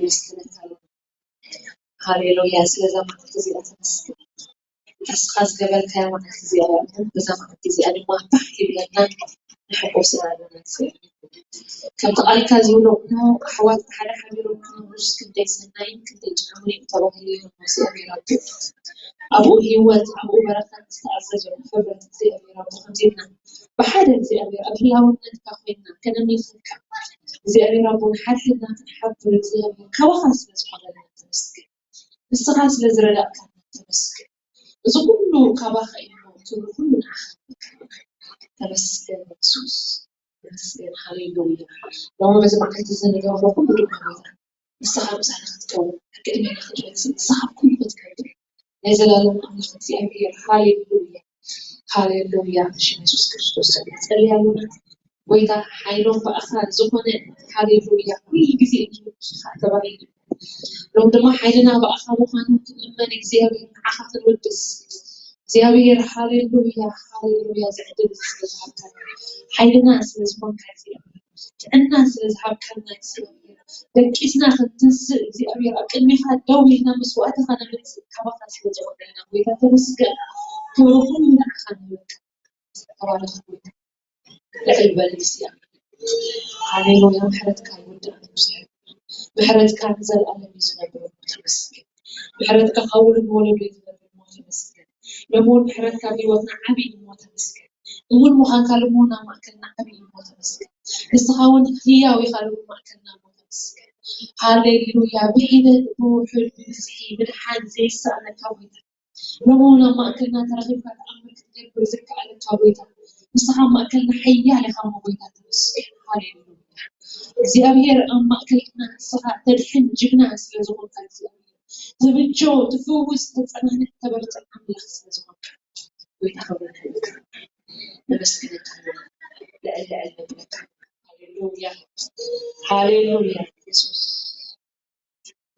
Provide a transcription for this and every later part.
የመስግነካ ኣለና። ሃሌሉያ። ስለዛ መዓልቲ እዚኣ ተመስገን። ንስኻ ዝገበርካያ መዓልቲ እዚኣ እያ እሞ በዛ መዓልቲ እዚኣ ድማ ባህ ይብለና፣ ንሕጎስን ኣለና እግዚኣብሔር። ከምቲ ቃልካ ዝብሎ እሞ ኣሕዋት ብሓደ ሓቢሮም ክነብሩስ ክንደይ ሰናይን ክንደይ ጭዑምን እዩ ተባሂሉ እዩ እሞ እግዚኣብሔር ኣቦ። ኣብኡ ህይወት ኣብኡ በረኸት ዝተኣዘዘ ንኽብረት እግዚኣብሔር ኣቦ ከምዚ ኢልና ብሓደ እግዚኣብሔር ኣብ ህያውነትካ ኮይንና ከነምልኸካ እግዚኣብሔር ኣቦ ንሓድሕድና ክንሓብር እግዚኣብሔር ካባኻ ስለ ዝኾነልና ተመስገን። ንስኻ ስለ ዝረዳእካና ተመስገን። እዚ ኩሉ ካባኻ እዩ እሞ ክብሪ ኩሉ ንዓኻ። ተመስገን የሱስ። ተመስገን። ሃሌሉያ። ሎሚ በዚ መዓልቲ እዚ ንገብሮ ኩሉ ድማ ጎይታ ንስኻ ምሳና ክትከውን ኣብ ቅድሜና ክትመጽእ ንስኻ ኩሉ ክትገብር ናይ ዘላለም ኣምላኽ እግዚኣብሔር። ሃሌሉያ። ሃሌሉያ። ብሽም የሱስ ክርስቶስ ስም ንጸሊ ኣለና። ጎይታ ሓይሎም ብኣኻ ዝኾነ ሃሌሉያ ኩሉ ግዜ ንስኻ ተባሂሉ ሎም ድማ ሓይልና ብኣኻ ምዃኑ ክንእመን እግዚኣብሔር ንዓኻ ክንውድስ እግዚኣብሔር። ሃሌሉያ። ሃሌሉያ። ዝዕድል ስለዝሃብካና ሓይልና ስለዝኾንካ እግዚኣብሔር ጥዕና ስለዝሃብካና እግዚኣብሔር ደቂስና ክንትንስእ እግዚኣብሔር ኣብ ቅድሚኻ ደው ኢልና መስዋእትኻ ነምጽእ ካባኻ ስለዝኾነልና ጎይታ ተመስገን። ክብሪ ኩሉ ንዓኻ ንህበካ። ተባረኽ ጎይታ። ልዕል በል እግዚኣብሔር። ሃሌሉያ። ምሕረትካ ይወዳእን ብዙሕ ምሕረትካ ንዘለኣለም እዩ ዝነብር እሞ ተመስገን። ምሕረትካ ካብ ውሉድ ንወለዶ እዩ ዝነብር እሞ ተመስገን። ሎሚ እውን ምሕረትካ ኣብ ህይወትና ዓብዪ እዩ እሞ ተመስገን። እሙን ምዃንካ ሎሚ እውን ኣብ ማእከልና ዓብዪ እዩ እሞ ተመስገን። ንስኻ እውን ህያው ኢኻ ሎሚ ኣብ ማእከልና እሞ ተመስገን። ሃሌሉያ። ብሒደት ብውሑድ ብብዝሒ ምድሓን ዘይሰኣነካ ጎይታ ሎሚ እውን ኣብ ማእከልና ተረኺብካ ተኣምር ክትገብር ዝከኣለካ ጎይታ ንስኻ ኣብ ማእከልና ሓያል ኢኻ እሞ ጎይታ ተመስገን። ሃሌሉያ። እግዚኣብሔር ኣብ ማእከልና ንስኻ ተድሕን ጅግና ስለ ዝኾንካ እግዚኣብሔር ትብጆ ትፍውስ ተጸናንዕ ተበርትዕ ኣምላኽ ስለ ዝኾንካ ጎይታ ክብሪ ንህብካ ነመስግነካ ኣለና። ልዕል ልዕል ነብለካ። ሃሌሉያ። ሃሌሉያ። የሱስ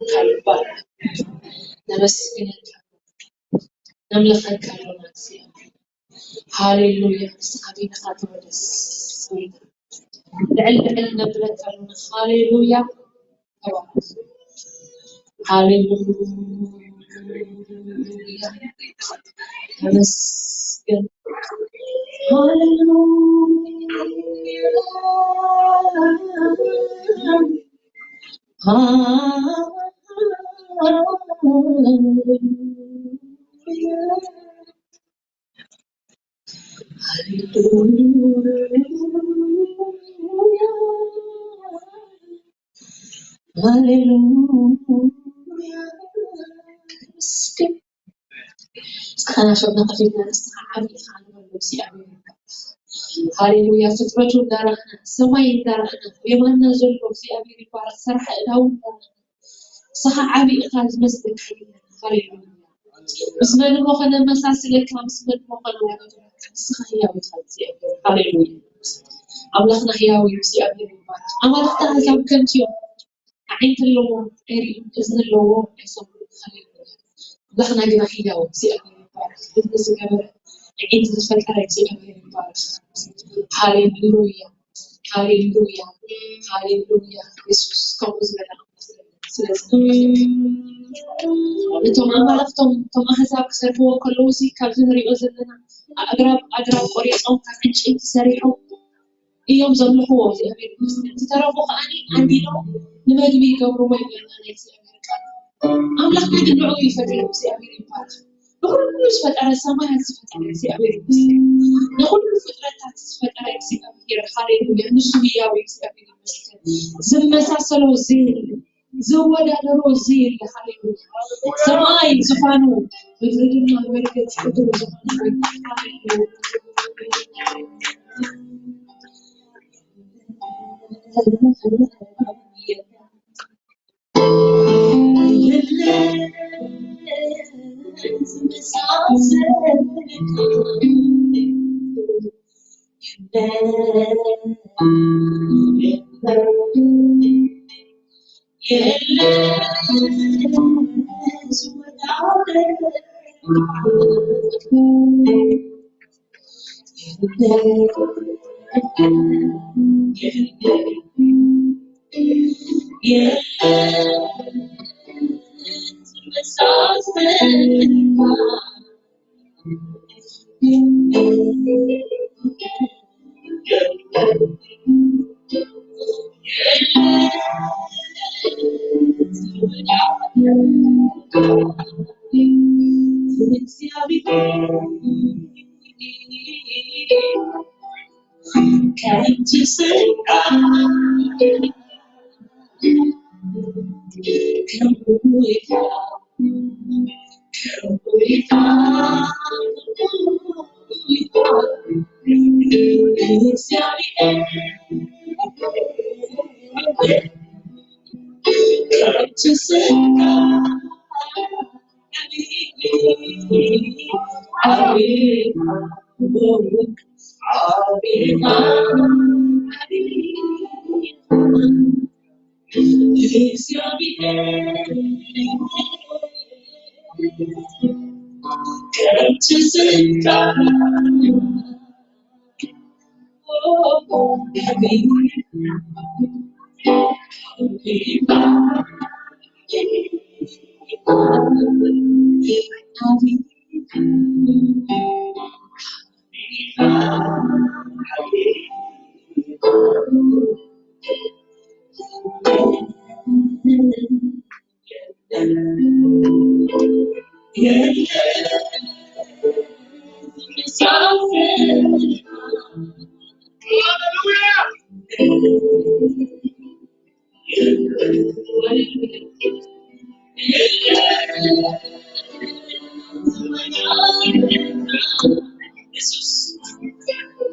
ካልባ ነመስግነካ ነምልኸካ ኣለና እግዚኣብሔር። ሃሌሉያ። ንስኻ ጌታኻ ተወደስ ጎይታ። ልዕል ልዕል ነብለካ ኣለና። ሃሌሉያ። ተባረክ። ሃሌሉያ። ተመስገን። ሃሌሉያ። ሃሌሉያ። እስከ ናፍቕና ከፊትና ንስኻ ዓብዪ ኢኻ ንበሎ እግዚኣብሔር። ሃሌሉያ። ፍጥረቱ እንዳረኣና ሰማይ እንዳረኣና የማንና ዘሎ እግዚኣብሔር ይባረክ። ሰርሐ እዳውን እንዳረኣና ንስኻ ዓብዪ ኢኻ ዝመስለካ የለን። ሃሌሉያ። ምስ መን እሞ ከነመሳስለካ? ምስ መን እሞ ከነወዳድረካ? ንስኻ ህያው ኢኻ እግዚኣብሔር። ሃሌሉያ። ኣምላኽና ህያው እዩ። እግዚኣብሔር ይባረክ። ኣማልኽቲ ኣህዛብ ከንቱ እዮም። ኣዒንቲ ኣለዎም ኣይርእዩን፣ እዝኒ ኣለዎም ኣይሰምዑን። ሃሌሉያ። ኣምላኽና ግና ህያው እግዚኣብሔር ይባረክ። እዝኒ ዝገበረ ኣዒንቲ ዝፈጠረ እግዚኣብሔር ይባረክ። ሃሌሉያ። ሃሌሉያ። ሃሌሉያ። የሱስ ከምኡ ዝበለ ኣምላኽ የለን። ስለዚ እቶም ኣማልኽቶም እቶም ኣህዛብ ክሰርሕዎ ከለዉ ሲ ካብዚ ንሪኦ ዘለና ኣግራብ ኣግራብ ቆሪጾም ካብ ዕንጨይቲ ሰሪሖም እዮም ዘምልኽዎ እግዚኣብሔር ይመስገን። ዝተረፉ ከዓኒ ኣንዲዶም ንመግቢ ይገብርዎ ይብለና ናይ እግዚኣብሔር ቃል። ኣምላኽና ግን ንዕኡ ይፈትዮም እግዚኣብሔር ይባረክ። ንኹሉ ዝፈጠረ ሰማያት ዝፈጠረ እግዚኣብሔር ይመስገን። ንኹሉ ፍጥረታት ዝፈጠረ እግዚኣብሔር ሃሌሉያ ንሱ ህያው እዩ እግዚኣብሔር ይመስገን። ዝመሳሰሎ ዘይብሉ ዝወዳደሮ ዘይብሉ ሃሌሉያ። ሰማይ ዝፋኑ ምድሪ ድማ መርገጽ እግሩ ዝኾነ ሃሌሉያ።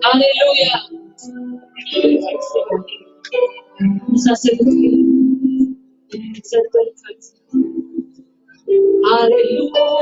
ሃሌሉያ። ምሳሰብኩ ዘበልኩት። ሃሌሉያ።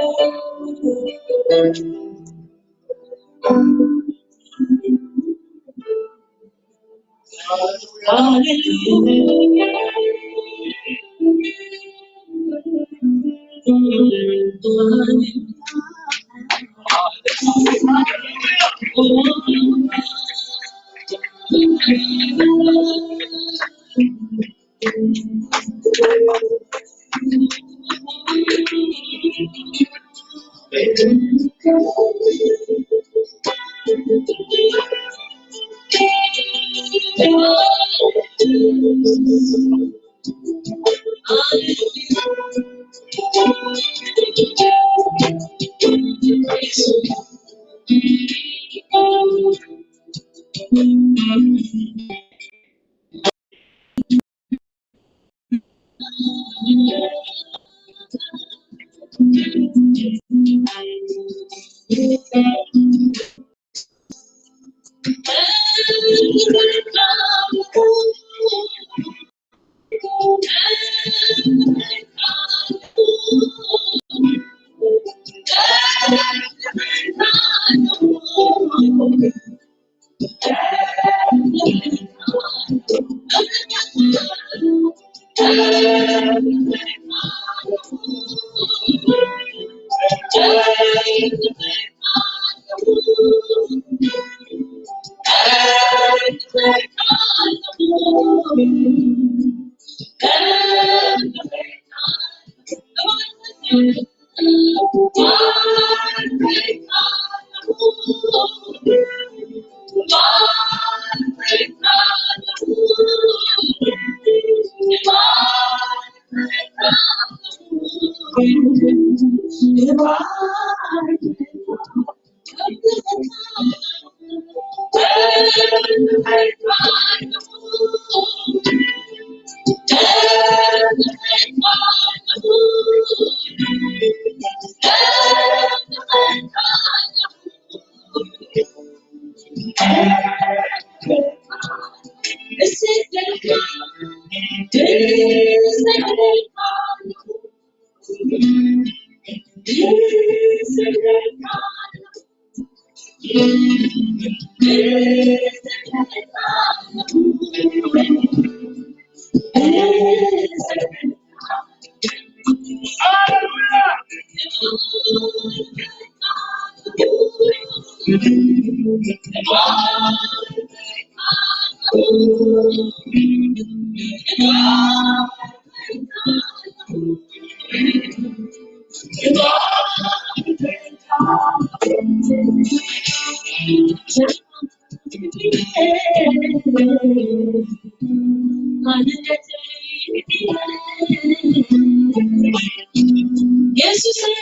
የሱሰይ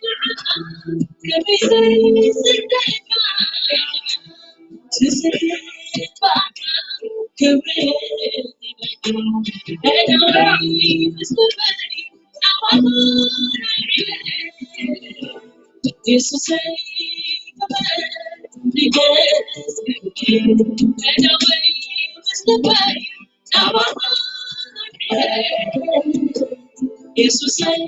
ንዓኻ ክብሪ ዘይስደካ ትስደካ ክብሪ የሱሰይ የሱሰይ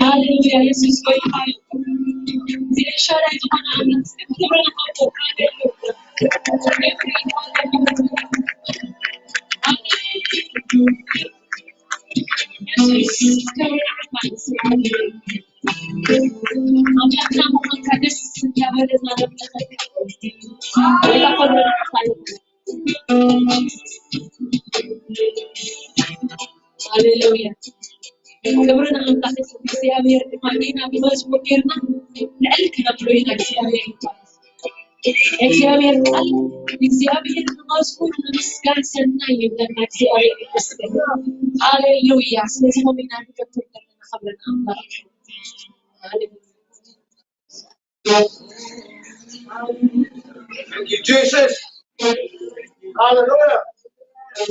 ሃሌሉያ፣ ኢየሱስ ሆይ፣ እዚ ኤልሻዳይ ዝኾነ ኣምላኽ፣ ክብሪ ንሃቦ። ሃሌሉያ። ኢየሱስ፣ ክብሪ ንዓኻ። ኣምላኽና ምዃንካ ደስ እንዳበለና ነምልኸካ። ጌታ፣ ክብሪ ንዓኻ ይኹን። ሃሌሉያ። ክብሪ ንኣምላኽ ይኹን። እግዚኣብሔር ድማ ጌና ብመዝሙር ጌርና ልዕል ክነብሎ ኢና። እግዚኣብሔር ይባረክ። እግዚኣብሔር ቃል፣ እግዚኣብሔር ብመዝሙር ንምስጋን ሰናይ ይብለና። እግዚኣብሔር ይመስገን። ሃሌሉያ። ስለዚ ሆም ኢና ንገብር ዘለና ክብሪ ንኣምላኽ። ሃሌሉያ። Thank you, Jesus. Hallelujah.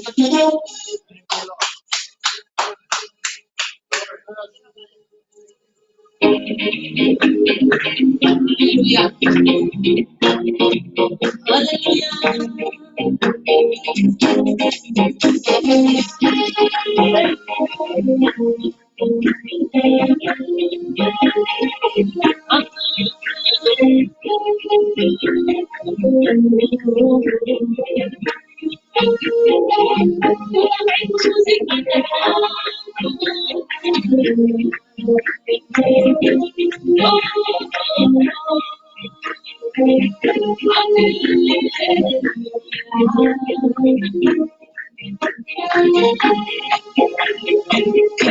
Hallelujah. Hallelujah.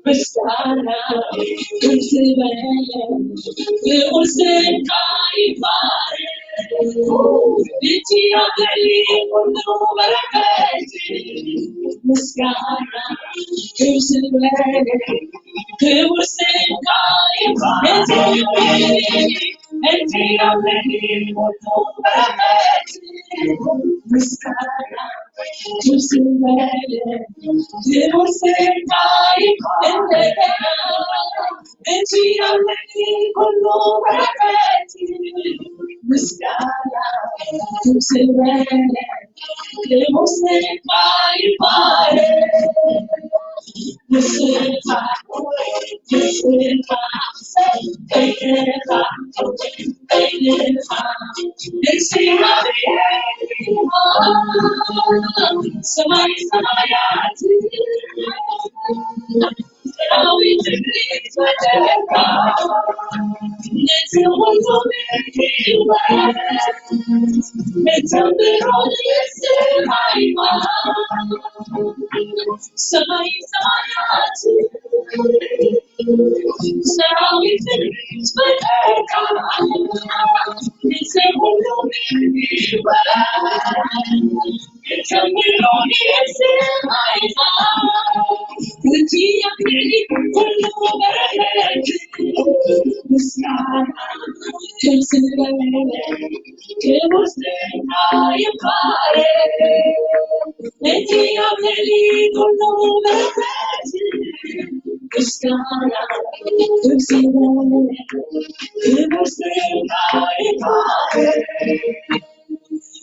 ምስጋና ክብር ስለ ንዑስ ስምካ ይባረክ። እቲ ኣብ ልዕሊ ኩሉ በረከት ምስጋና ክብር ስለ ክብር ስምካ ይባረክ። እቲ ኣብ ልዕሊ ኩሉ በረከት ምስጋና ሰማይ ሰማያት ሰራዊት ክብሪ ፈጠርካ፣ ነቲ ኩሉ ምድሪ ወረስ፣ ንተንብሮ ንስኻ ኢኻ። ሰማይ ሰማያት ሰራዊት ክብሪ ፈጠርካ፣ ነቲ ኩሉ ምድሪ ወረስ፣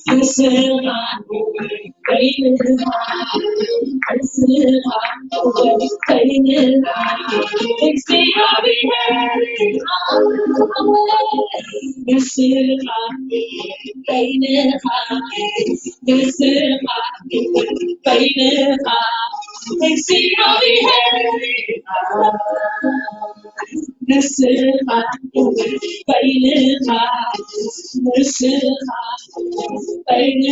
ንስኻ በይንኻ በይንኻ ንስኻ በይንኻ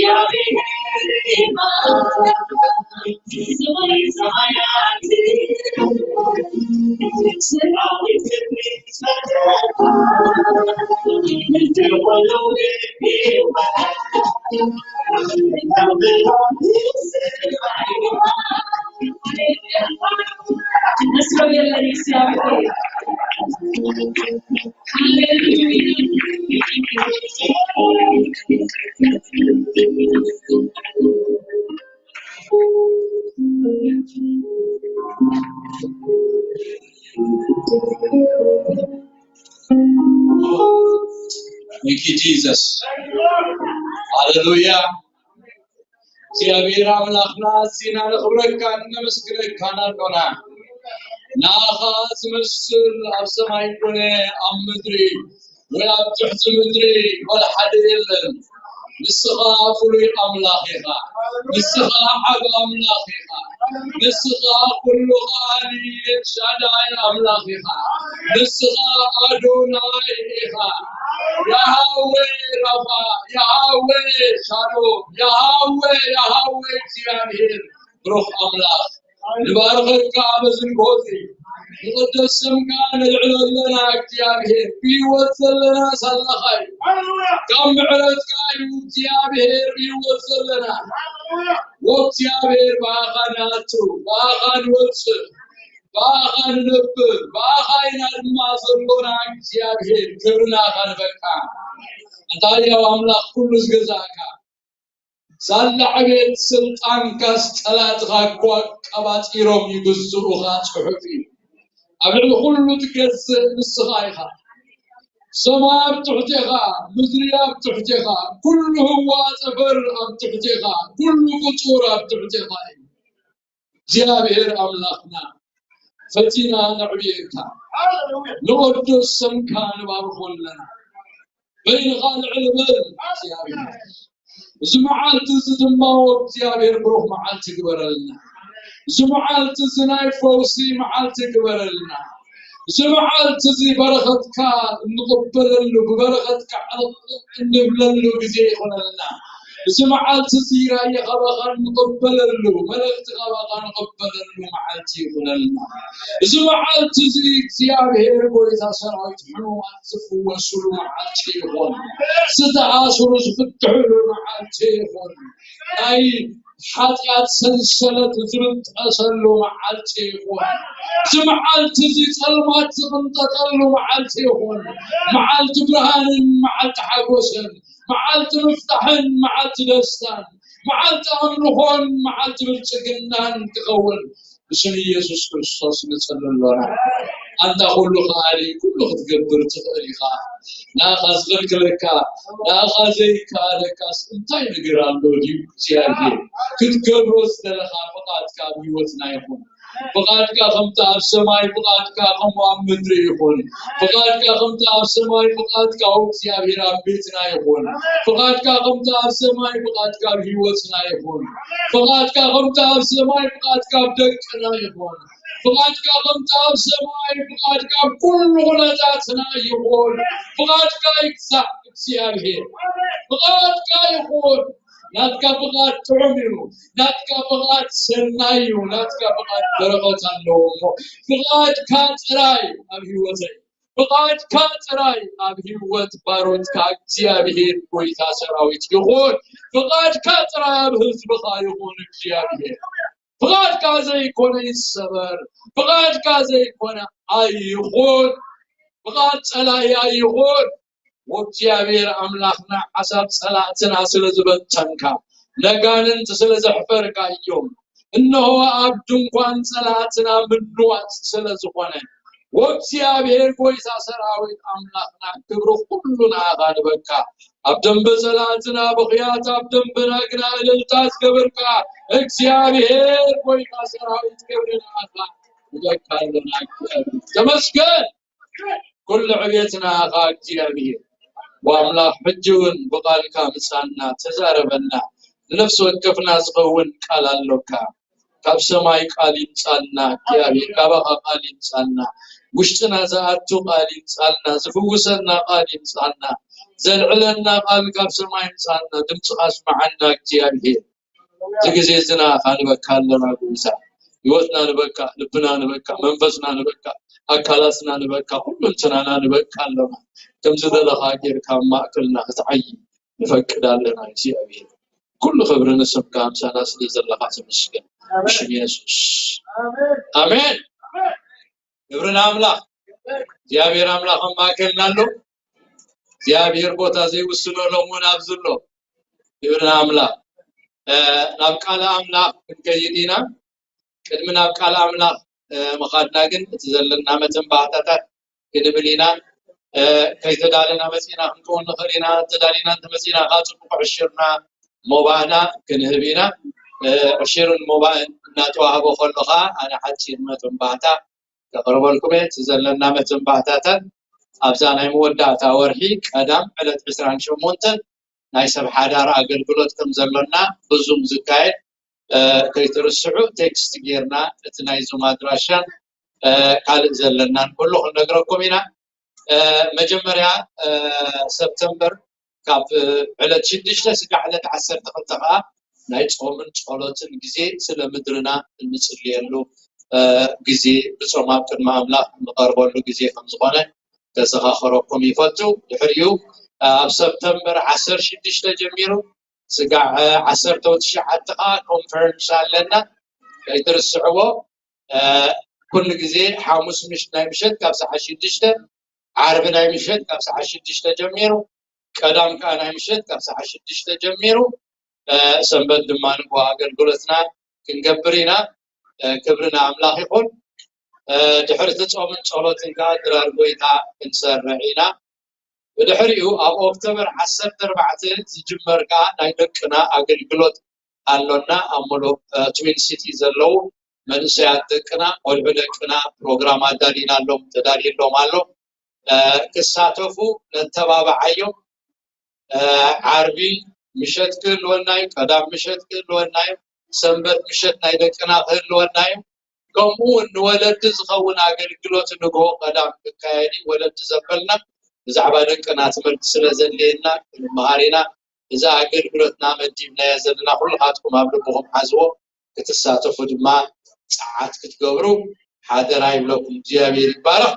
እግዚኣብሔር ኢኻ። ሰማይ ሰማያት ሰራዊት ክብሪ ፈጠርካ፣ ምድሪ ኩሉ Thank you, Jesus. ሃሌሉያ። እግዚኣብሔር ኣምላኽና፣ ኣዚና ነኽብረካን ነመስግነካን ኣሎና። ንኣኻ ዝመስል ኣብ ሰማይ ኮነ ኣብ ምድሪ ወይ ኣብ ትሕቲ ምድሪ ወላ ሓደ የለን። ንስኻ ፍሉይ ኣምላኽ ኢኻ። ንስኻ ዓቢ ኣምላኽ ኢኻ። ንስኻ ኩሉ ከኣሊ ኤልሻዳይ ኣምላኽ ኢኻ። ንስኻ ኣዶናይ ኢኻ። ያሃዌ ራፋ፣ ያሃዌ ሻሎም፣ ያሃዌ፣ ያሃዌ እግዚኣብሔር ብሩኽ ኣምላኽ። ንባርኸካ በዚ ንግሆ እዚ። ንቕደስ ስምካ ነልዕሎ ኣለና እግዚኣብሔር። ብህይወት ዘለና ሳላኻ እዩ። ካብ ምሕረትካ እዩ እግዚኣብሔር ብህይወት ዘለና። ወእግዚኣብሔር ብኣኻ ንኣቱ፣ ብኣኻ ንወጽእ፣ ብኣኻ ንነብር፣ ብኣኻ ኢና ድማ ዘሎና እግዚኣብሔር። ክብሪ ንኣኻ ንበካ። ኣንታ ህያው ኣምላኽ ኩሉ ዝገዛእካ። ሳላ ዕቤት ስልጣንካስ ጸላእትኻ እኳ ቀባጺሮም ይግዝኡኻ ጽሑፍ እዩ። ኣብ ልዕሊ ኩሉ ትገዝእ ንስኻ ኢኻ። ሰማይ ኣብ ትሕቴኻ፣ ምድሪ ኣብ ትሕቴኻ፣ ኩሉ ህዋ ጠፈር ኣብ ትሕቴኻ፣ ኩሉ ፍጡር ኣብ ትሕቴኻ እዩ። እግዚኣብሔር ኣምላኽና ፈቲና ነዕብየካ፣ ንቐድስ ስምካ ንባርኾ ኣለና። በይንኻ ልዕል በል እግዚኣብሔር። እዚ መዓልቲ እዚ ድማ እግዚኣብሔር ብሩኽ መዓልቲ ግበረልና። እዚ መዓልቲ እዚ ናይ ፈውሲ መዓልቲ ግበረልና። እዚ መዓልቲ እዚ በረኸትካ እንቕበለሉ፣ ብበረኸትካ ዕልቕ እንብለሉ ግዜ ይኹነልና። እዚ መዓልቲ እዚ ራእይ ካባኻ ንቕበለሉ፣ መልእኽቲ ካባኻ ንቕበለሉ መዓልቲ ይኹነልና። እዚ መዓልቲ እዚ እግዚኣብሔር ጎይታ ሰራዊት ሕሙማት ዝፍወሱሉ መዓልቲ ይኹን። ዝተኣስሩ ዝፍትሕሉ መዓልቲ ይኹን። ናይ ሓጢኣት ሰንሰለት ዝብጠሰሉ መዓልቲ ይኹን። እዚ መዓልቲ እዚ ጸልማት ዝቕንጠጠሉ መዓልቲ ይኹን። መዓልቲ ብርሃንን መዓልቲ ሓጎስን፣ መዓልቲ ምፍታሕን መዓልቲ ደስታን፣ መዓልቲ ኣምልኾን መዓልቲ ብልጽግናን ክኸውን ብስም ኢየሱስ ክርስቶስ ንጽሊ ኣሎና። ኣንታ ኩሉ ከኣሊ፣ ኩሉ ክትገብር ትኽእል ኢኻ። ንኣኻ ዝኽልክለካ፣ ንኣኻ ዘይከኣለካስ እንታይ ነገር ኣሎ ድዩ? እግዚኣብሔር ክትገብሮ ዝደለኻ ፍቓድካ ኣብ ህይወትና ይኹን። ፍቓድካ ከምቲ ኣብ ሰማይ ፍቓድካ ከምኡ ኣብ ምድሪ ይኹን። ፍቓድካ ከምቲ ኣብ ሰማይ ፍቓድካ ኦ እግዚኣብሔር ኣብ ቤትና ይኹን። ፍቓድካ ከምቲ ኣብ ሰማይ ፍቓድካ ኣብ ህይወትና ይኹን። ፍቓድካ ከምቲ ኣብ ሰማይ ፍቓድካ ኣብ ደቅና ይኹን። ፍቓድካ ከምቲ ኣብ ሰማይ ፍቓድካ ኣብ ኩሉ ኩነታትና ይኹን። ፍቓድካ ይግዛእ እግዚኣብሔር። ፍቓድካ ይኹን። ናትካ ፍቓድ ጥዑም እዩ። ናትካ ፍቓድ ሰናይ እዩ። ናትካ ፍቓድ በረኸት ኣለዎ እሞ ፍቓድካ ጥራይ ኣብ ህይወተይ፣ ፍቓድካ ጥራይ ኣብ ህይወት ባሮትካ እግዚኣብሔር ጎይታ ሰራዊት ይኹን። ፍቓድካ ጥራይ ኣብ ህዝብኻ ይኹን እግዚኣብሔር። ፍቓድካ ዘይኮነ ይሰበር። ፍቓድካ ዘይኮነ ኣይኹን። ፍቓድ ጸላኢ ኣይኹን። ወእግዚኣብሔር ኣምላኽና ሓሳብ ጸላእትና ስለ ዝበተንካ፣ ነጋንንቲ ስለ ዘሕፈርካ እዮም። እነሆ ኣብ ድንኳን ጸላእትና ምንዋጽ ስለ ዝኾነ፣ ወእግዚኣብሔር ጎይታ ሰራዊት ኣምላኽና ክብሪ ኩሉ ንኣኻ ንበካ። ኣብ ደንበ ጸላእትና ብኽያት፣ ኣብ ደንበና ግና እልልታ ዝገበርካ እግዚኣብሔር ጎይታ ሰራዊት ክብሪ ንኣኻ ንበካ ኣለና። ተመስገን። ኩሉ ዕቤትና ኢኻ እግዚኣብሔር። ወኣምላኽ ሕጂ እውን ብቓልካ ምጻና፣ ተዛረበና። ንነፍሲ ወከፍና ዝኸውን ቃል ኣሎካ። ካብ ሰማይ ቃል ይምጻና እግዚኣብሔር፣ ካባኻ ቃል ይምጻና። ውሽጥና ዝኣቱ ቃል ይምጻና፣ ዝፍውሰና ቃል ይምጻና። ዘልዕለና ቃል ካብ ሰማይ ይምጻና፣ ድምጽኻ ስምዓና እግዚኣብሔር። እዚ ግዜ እዚ ንኣኻ ንበካ ኣለና ጎይታ። ህይወትና ንበካ፣ ልብና ንበካ፣ መንፈስና ንበካ፣ ኣካላትና ንበካ፣ ኩሉ እንትናና ንበካ ኣለና። ከም ዝደለኻ ጌርካ ኣብ ማእከልና ክትዓዪ ንፈቅድ ኣለና እግዚኣብሔር። ኩሉ ክብሪ ንስምካ ኣምሳና ስለ ዘለኻ ተመስገን። ብሽም የሱስ። ኣሜን። ክብሪ ንኣምላኽ። እግዚኣብሔር ኣምላኽ ኣብ ማእከልና ኣሎ። እግዚኣብሔር ቦታ ዘይውስኖ ሎም እውን ኣብዚ ኣሎ። ክብሪ ንኣምላኽ። እ፣ ናብ ቃል ኣምላኽ ክንከይድ ኢና። ቅድሚ ናብ ቃል ኣምላኽ፣ እ፣ ምኻድና ግን እቲ ዘለና መተንባህታታት ክንብል ኢና። እ፣ ከይተዳለና መጺና ክንከውን ንኽእል ኢና። ተዳሊና እንተመጺና ከኣ ጽቡቕ ዕሽርና ሞባእና ክንህብ ኢና። እ፣ ዕሽርን ሞባእን እናተዋህበ ከሎ ከኣ ኣነ ሓጺር መተንባህታ ከቕርበልኩም እየ። እቲ ዘለና መተንባህታታት ኣብዛ ናይ መወዳእታ ወርሒ ቀዳም ዕለት ዕስራን ሸሞንተን ናይ ሰብ ሓዳር ኣገልግሎት ከም ዘሎና ብዙም ዝካየድ፣ እ፣ ከይትርስዑ ቴክስት ጌርና እቲ ናይ ዙም ኣድራሻን፣ እ፣ ካልእ ዘለናን ኩሉ ክንነግረኩም ኢና። እ፣ መጀመርያ፣ እ፣ ሰፕተምበር ካብ ዕለት ሽዱሽተ ስጋዕ ዕለት ዓሰርተ ክልተ ከኣ ናይ ጾምን ጸሎትን ግዜ ስለ ምድርና እንጽልየሉ፣ እ፣ ግዜ ብጾም ኣብ ቅድሚ ኣምላኽ እንቐርበሉ ግዜ ከም ዝኾነ ከዘኻኽረኩም ይፈቱ። ድሕሪኡ፣ እ፣ ኣብ ሰፕተምበር ዓሰርተ ሽዱሽተ ጀሚሩ ስጋዕ፣ እ፣ ዓሰርተ ትሽዓተ ከኣ ኮንፈረንስ ኣለና። ከይትርስዕዎ። እ፣ ኩሉ ግዜ ሓሙስ ምሽ-፣ ናይ ምሸት ካብ ሰዓት ሽዱሽተ፣ ዓርቢ ናይ ምሸት ካብ ሰዓት ሽዱሽተ ጀሚሩ፣ ቀዳም ከኣ ናይ ምሸት ካብ ሰዓት ሽዱሽተ ጀሚሩ፣ እ፣ ሰንበት ድማ ንግሆ ኣገልግሎትና ክንገብር ኢና። እ፣ ክብሪ ንኣምላኽ ይኹን። እ፣ ድሕሪ እቲ ጾምን ጸሎትን ከኣ ድራር ጎይታ ክንሰርዕ ኢና። ብድሕሪኡ ኣብ ኦክቶበር ዓሰርተ ኣርባዕተ ዝጅመር ከኣ ናይ ደቅና ኣገልግሎት ኣሎና። ኣብ ሙሉእ፣ እ፣ ትዊን ሲቲ ዘለዉ መንእሰያት ደቅና፣ ቆልዑ ደቅና ፕሮግራም ኣዳሊናሎም፣ ተዳልዩሎም ኣሎ። እ፣ ክሳተፉ ነተባብዓዮም። እ፣ ዓርቢ ምሸት ክህልወና እዩ፣ ቀዳም ምሸት ክህልወና እዩ፣ ሰንበት ምሸት ናይ ደቅና ክህልወና እዩ። ከምኡ እውን ንወለዲ ዝኸውን ኣገልግሎት ንግሆ ቀዳም ክካየድ እዩ። ወለዲ ዘበልና ብዛዕባ ደቅና ትምህርቲ ስለ ዘድልየና ክንመሃር ኢና። እዛ ኣገልግሎትና መዲብናያ ዘለና ኩልኻትኩም ኣብ ልብኹም ሓዝዎ፣ ክትሳተፉ ድማ ጸዓት ክትገብሩ ሓደራ ይብለኩም። እግዚኣብሔር ይባረኽ።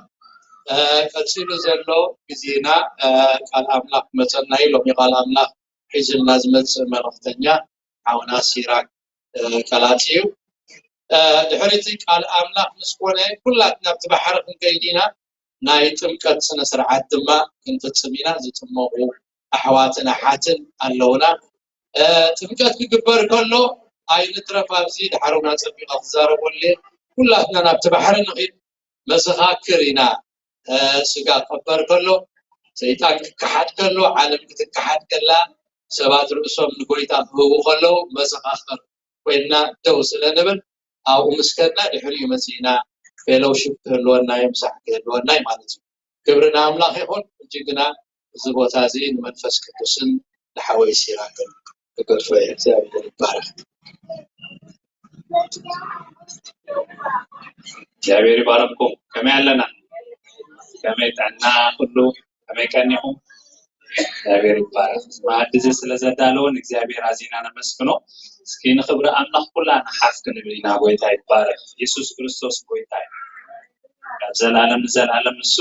ቀፂሉ ዘሎ ግዜና ቃል ኣምላኽ መፀና እዩ። ሎሚ ቃል ኣምላኽ ሒዝልና ዝመፅእ መልእኽተኛ ሓውና ሲራክ ቀላቲ እዩ። ድሕሪቲ ቃል ኣምላኽ ምስ ኮነ ኩላትና ኣብቲ ባሕሪ ክንከይድ ኢና። ናይ ጥምቀት ስነ ስርዓት ድማ ክንፍፅም ኢና። ዝጥመቑ ኣሕዋትን ኣሓትን ኣለውና። ጥምቀት ክግበር ከሎ ኣይንትረፍ ኣብዚ ድሓር እውን ኣፀቢቐ ክዛረበሉ ኩላትና ናብቲ ባሕሪ ንኺድ መሰኻክር ኢና። ስጋ ክቕበር ከሎ ሰይጣን ክከሓድ ከሎ ዓለም ክትከሓድ ከላ ሰባት ርእሶም ንጎይታ ክህቡ ከለዉ መሰኻኽር ኮይንና ደው ስለ ንብል ኣብኡ ምስ ከድና ድሕሪኡ መፂእና ፌሎውሽፕ ክህልወና እዩ ምሳሕ ክህልወና እዩ ማለት እዩ። ክብሪ ንኣምላኽ ይኹን። እጅ ግና እዚ ቦታ እዚ ንመንፈስ ቅዱስን ንሓወይ ሲራክን ክገድፎ እየ። እግዚኣብሔር ይባረክ። እግዚኣብሔር ይባረክኩም። ከመይ ኣለና? ከመይ ጥዕና ኩሉ? ከመይ ቀኒኹም? እግዚኣብሔር ይባረክ። እዚ መኣዲ እዚ ስለ ዘዳለወን እግዚኣብሔር ኣዚና ነመስግኖ። እስኪ ንክብሪ ኣምላኽ ኩላ ንሓፍ ክንብል ኢና። ጎይታ ይባረክ። የሱስ ክርስቶስ ጎይታ እዩ። ካብ ዘላለም ንዘላለም ንሱ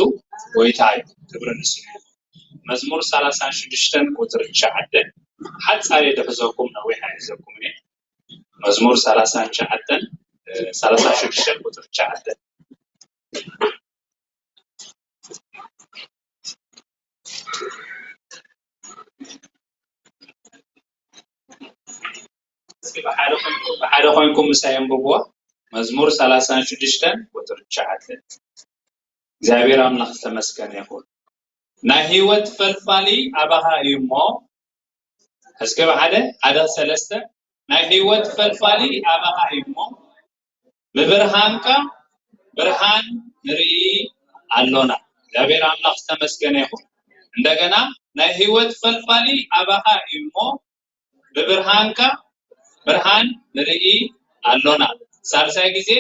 ጎይታ እዩ። ክብሪ ንሱ እዩ። መዝሙር ሰላሳ ሽዱሽተ ቁፅሪ ትሽዓተ ሓፃር እየ ዝሕዘኩም፣ ነዊሕ ኣይሕዘኩም እየ። መዝሙር ሰላሳ ትሽዓተ፣ እ፣ ሰላሳ ሽዱሽተ ቁፅሪ ትሽዓተ። እስኪ ብሓደ ኮይንኩም፣ ብሓደ ኮይንኩም ምሳይ ኣንብብዎ። መዝሙር ሰላሳ ሽዱሽተ ቁፅሪ ትሽዓተ። እግዚኣብሔር ኣምላኽ ዝተመስገነ ይኹን። ናይ ህይወት ፈልፋሊ ኣባኻ እዩ እሞ፣ እስከ ብሓደ፣ ሓደ፣ ሰለስተ። ናይ ህይወት ፈልፋሊ ኣባኻ እዩ እሞ፣ ብብርሃንካ ብርሃን ንርኢ ኣሎና። እግዚኣብሔር ኣምላኽ ዝተመስገነ ይኹን። እንደገና፣ ናይ ህይወት ፈልፋሊ ኣባኻ እዩ እሞ፣ ብብርሃንካ ብርሃን ንርኢ ኣሎና። ሳልሳይ ግዜ፣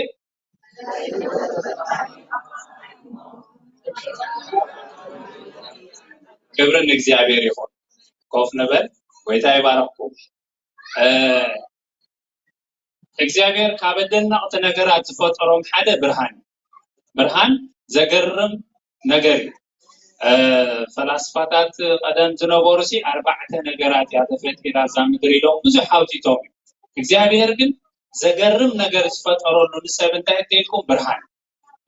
ክብሪ ንእግዚኣብሔር ይኹን። ኮፍ ንበል። ጎይታ ይባረኽኩም። እ፣ እግዚኣብሔር ካብ ኣደነቕቲ ነገራት ዝፈጠሮም ሓደ ብርሃን እዩ። ብርሃን ዘገርም ነገር እዩ። እ፣ ፈላስፋታት ቀደም ዝነበሩ ሲ ኣርባዕተ ነገራት እያ ተፈጢራ እዛ ምድሪ ኢሎም ብዙሕ ኣውቲቶም እዩ። እግዚኣብሔር ግን ዘገርም ነገር ዝፈጠረሉ ንሰብ እንታይ እንተኢልኩም ብርሃን።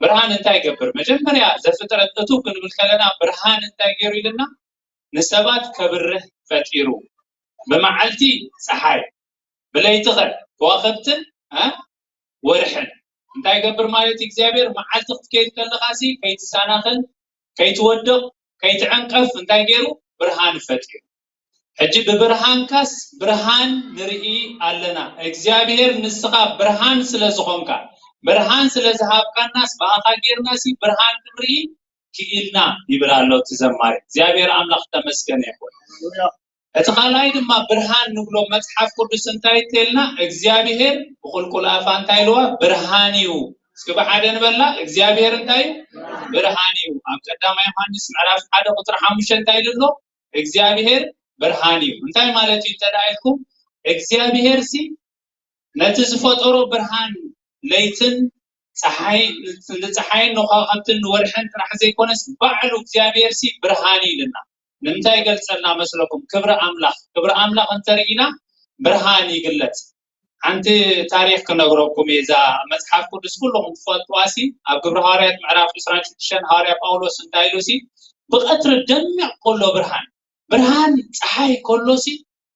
ብርሃን እንታይ ይገብር? መጀመርያ ዘፍጥረት እቱ ክንብል ከለና ብርሃን እንታይ ገይሩ ኢልና ንሰባት ከብርህ ፈጢሩ። ብመዓልቲ ፀሓይ፣ ብለይቲ ኸ ከዋኽብትን፣ እ፣ ወርሕን። እንታይ ይገብር ማለት እዩ እግዚኣብሔር? መዓልቲ ክትከይድ ከለኻ ሲ ከይትሳናኸል፣ ከይትወድቕ፣ ከይትዕንቀፍ እንታይ ገይሩ? ብርሃን ፈጢሩ። ሕጂ ብብርሃንካስ ብርሃን ንርኢ ኣለና። እግዚኣብሔር ንስኻ ብርሃን ስለ ዝኾንካ፣ ብርሃን ስለ ዝሃብካናስ ብኣኻ ጌርናሲ ብርሃን ክንርኢ ክኢልና ይብል ኣሎ እቲ ዘማሪ። እግዚኣብሔር ኣምላኽ ተመስገነ ይኹን። እቲ ካልኣይ ድማ ብርሃን ንብሎ መጽሓፍ ቅዱስ እንታይ ይተልና? እግዚኣብሔር ብቁልቁል ኣፋ እንታይ ኢልዋ? ብርሃን እዩ። እስኪ ብሓደ ንበላ፣ እግዚኣብሔር እንታይ እዩ? ብርሃን እዩ። ኣብ ቀዳማይ ዮሃንስ ምዕራፍ ሓደ ቁፅሪ ሓሙሽተ እንታይ ኢሉ ኣሎ? እግዚኣብሔር ብርሃን እዩ። እንታይ ማለት እዩ እንተ ደኣ ኢልኩም፣ እግዚኣብሔር ሲ ነቲ ዝፈጠሮ ብርሃን ለይትን ፀሓይ፣ ንፀሓይን ንከዋኽብትን ንወርሕን ጥራሕ ዘይኮነስ ባዕሉ እግዚኣብሔር ሲ ብርሃን እዩ ኢልና። ንምንታይ ይገልፀልና መስለኩም? ክብሪ ኣምላኽ። ክብሪ ኣምላኽ እንተርኢና ብርሃን ይግለፅ። ሓንቲ ታሪኽ ክነግረኩም እየ። እዛ መፅሓፍ ቅዱስ ኩልኹም ትፈልጥዋ ሲ ኣብ ግብሪ ሃዋርያት ምዕራፍ ዕስራን ሽዱሽተን ሃዋርያ ጳውሎስ እንታይ ኢሉ ሲ ብቐትሪ ደሚቕ ከሎ ብርሃን፣ ብርሃን ፀሓይ ከሎ ሲ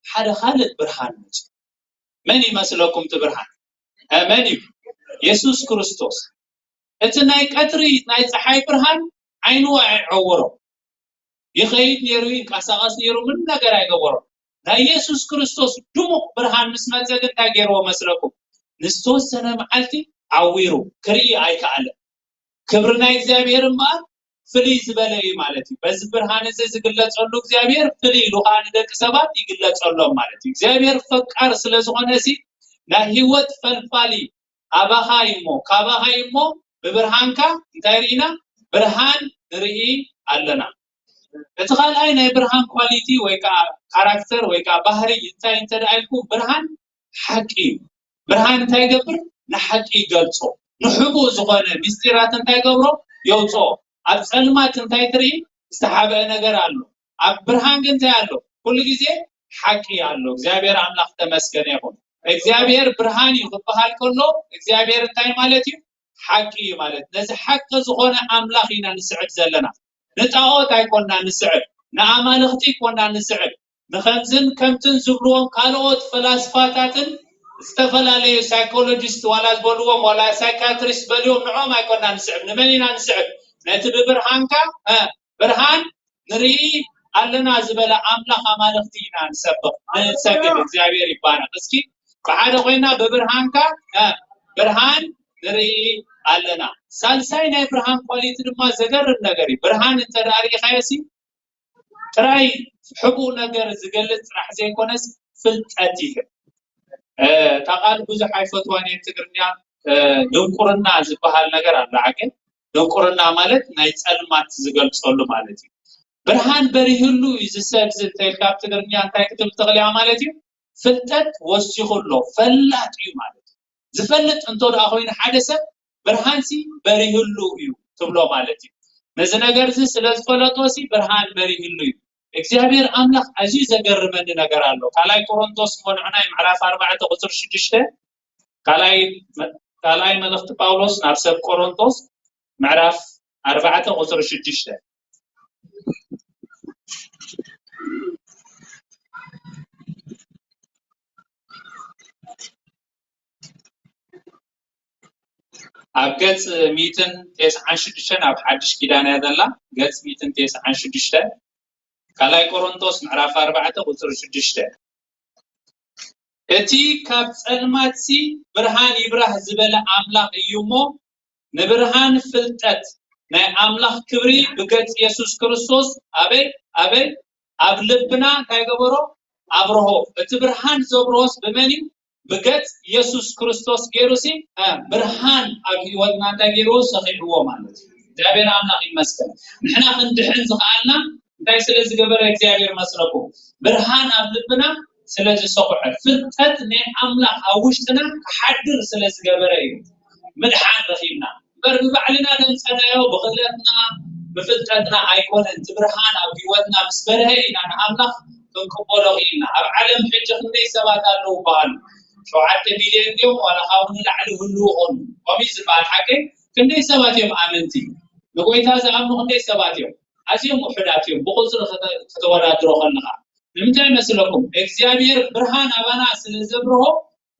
ሓደ ካልእ ብርሃን መፅኡ። መን ይመስለኩም እቲ ብርሃን? እ፣ መን እዩ? የሱስ ክርስቶስ። እቲ ናይ ቀትሪ ናይ ፀሓይ ብርሃን ዓይኑ ኣይዐወሮ። ይኸይድ ነይሩ፣ ይንቀሳቐስ ነይሩ፣ ምንም ነገር ኣይገበሮ። ናይ የሱስ ክርስቶስ ድሙቕ ብርሃን ምስ መፀ ግን እንታይ ገይርዎ መስለኩም? ንዝተወሰነ መዓልቲ ዓዊሩ ክርኢ ኣይከኣለን። ክብሪ ናይ እግዚኣብሔር እምበኣር ፍልይ ዝበለ እዩ ማለት እዩ። በዚ ብርሃን እዚ ዝግለጸሉ እግዚኣብሔር ፍልይ ኢሉ ከዓ ንደቂ ሰባት ይግለጸሎም ማለት እዩ። እግዚኣብሔር ፈቃር ስለ ዝኾነ ሲ ናይ ህይወት ፈልፋሊ ኣባኻ እዩ እሞ፣ ካባኻ እዩ እሞ፣ ብብርሃንካ እንታይ ርኢና? ብርሃን ንርኢ ኣለና። እቲ ካልኣይ ናይ ብርሃን ኳሊቲ ወይ ከዓ ካራክተር ወይ ከዓ ባህሪ እንታይ እንተ ደኣ ኢልኩም፣ ብርሃን ሓቂ እዩ። ብርሃን እንታይ ይገብር? ንሓቂ ይገልጾ። ንሕቡእ ዝኾነ ምስጢራት እንታይ ይገብሮ? የውፅኦ። ኣብ ጸልማት እንታይ ትርኢ? ዝተሓብአ ነገር ኣሎ። ኣብ ብርሃን ግን እንታይ ኣሎ? ኩሉ ግዜ ሓቂ ኣሎ። እግዚኣብሔር ኣምላኽ ተመስገነ ይኹን። እግዚኣብሔር ብርሃን እዩ ክበሃል ከሎ እግዚኣብሔር እንታይ ማለት እዩ? ሓቂ እዩ ማለት። ነዚ ሓቂ ዝኾነ ኣምላኽ ኢና ንስዕብ ዘለና። ንጣዖት ኣይኮና ንስዕብ፣ ንኣማልኽቲ ኣይኮና ንስዕብ። ንኸምዝን ከምትን ዝብልዎም ካልኦት ፈላስፋታትን ዝተፈላለዩ ሳይኮሎጂስት ዋላ ዝበልዎም ዋላ ሳይካትሪስት በልዎም ንዖም ኣይኮና ንስዕብ። ንመን ኢና ንስዕብ? ነቲ ብብርሃንካ እ፣ ብርሃን ንርኢ ኣለና ዝበለ ኣምላኽ ኣማልኽቲ ኢና ንሰብኽ ንሰግድ። እግዚኣብሔር ይባረኽ። እስኪ ብሓደ ኮይና ብብርሃንካ እ፣ ብርሃን ንርኢ ኣለና። ሳልሳይ ናይ ብርሃን ኳሊቲ ድማ ዘገርም ነገር እዩ። ብርሃን እንተ ደኣ ርኢኻዮሲ ጥራይ ሕቡእ ነገር ዝገልጽ ጥራሕ ዘይኮነስ ፍልጠት ይህብ። እ፣ እታ ቃል ብዙሕ ኣይፈትዋን እየ ትግርኛ፣ እ፣ ድንቁርና ዝበሃል ነገር ኣሎ። ዓገ ድንቁርና ማለት ናይ ጸልማት ዝገልጸሉ ማለት እዩ። ብርሃን በሪህሉ እዩ ዝሰብ ዝንተ ኢልካ ኣብ ትግርኛ እንታይ ክትብል ትኽእል እያ ማለት እዩ? ፍልጠት ወሲኹ ኣሎ፣ ፈላጥ እዩ ማለት እዩ። ዝፈልጥ እንቶ ደኣ ኮይኑ ሓደ ሰብ ብርሃንሲ በሪህሉ እዩ ትብሎ ማለት እዩ። ነዚ ነገር እዚ ስለ ዝፈለጦ ሲ ብርሃን በሪህሉ እዩ። እግዚኣብሔር ኣምላኽ ኣዝዩ ዘገርመኒ ነገር ኣሎ። ካልኣይ ቆሮንቶስ እሞ ንዕናይ ምዕራፍ ኣርባዕተ ቁፅሪ ሽዱሽተ፣ ካልኣይ መ-፣ ካልኣይ መልእኽቲ ጳውሎስ ናብ ሰብ ቆሮንቶስ ምዕራፍ ኣርባዕተ ቁፅሪ ሽዱሽተ። ኣብ ገጽ ሚእትን ተስዓን ሽዱሽተን ኣብ ሓድሽ ኪዳን እያ ዘላ። ገጽ ሚእትን ተስዓን ሽዱሽተን፣ ካልኣይ ቆሮንቶስ ምዕራፍ ኣርባዕተ ቁጽሪ ሽዱሽተ። እቲ ካብ ጸልማትሲ ብርሃን ይብራህ ዝበለ ኣምላኽ እዩ እሞ፣ ንብርሃን ፍልጠት ናይ ኣምላኽ ክብሪ ብገጽ የሱስ ክርስቶስ ኣበይ፣ ኣበይ? ኣብ ልብና እንታይ ገበሮ? ኣብርሆ። እቲ ብርሃን ዘብርሆስ ብመን እዩ? ብገጽ የሱስ ክርስቶስ ገይሩሲ፣ እ፣ ብርሃን ኣብ ህይወትና እንታይ ገይርዎ? ሰኺዕዎ ማለት እዩ። እግዚኣብሔር ኣምላኽ ይመስገን። ንሕና ክንድሕን ዝኸኣልና እንታይ ስለ ዝገበረ እግዚኣብሔር መስለኩም? ብርሃን ኣብ ልብና ስለ ዝሰኹዐ፣ ፍልጠት ናይ ኣምላኽ ኣብ ውሽጥና ክሓድር ስለ ዝገበረ እዩ። ምድሓን ረኺብና። እምበር ብባዕልና ነምጸናዮ ብኽእለትና ብፍልጠትና ኣይኮነን። እቲ ብርሃን ኣብ ህይወትና ምስ በርሀ ኢና ንኣምላኽ ክንቅበሎ ኽኢልና። ኣብ ዓለም ሕጂ ክንደይ ሰባት ኣለዉ በሃሉ? ሸውዓተ ቢልዮን ድዮም ዋላ ካብኡ ንላዕሊ ህልዉ ኾኑ? ከምኡ እዩ ዝበሃል ሓቂ? ክንደይ ሰባት እዮም ኣመንቲ? ንጎይታ ዝኣምኑ ክንደይ ሰባት እዮም? ኣዝዮም ውሑዳት እዮም ብቁጽሪ ክተ-፣ ክተወዳድሮ ከለኻ። ንምንታይ መስለኩም? እግዚኣብሔር ብርሃን ኣባና ስለ ዘብርሆ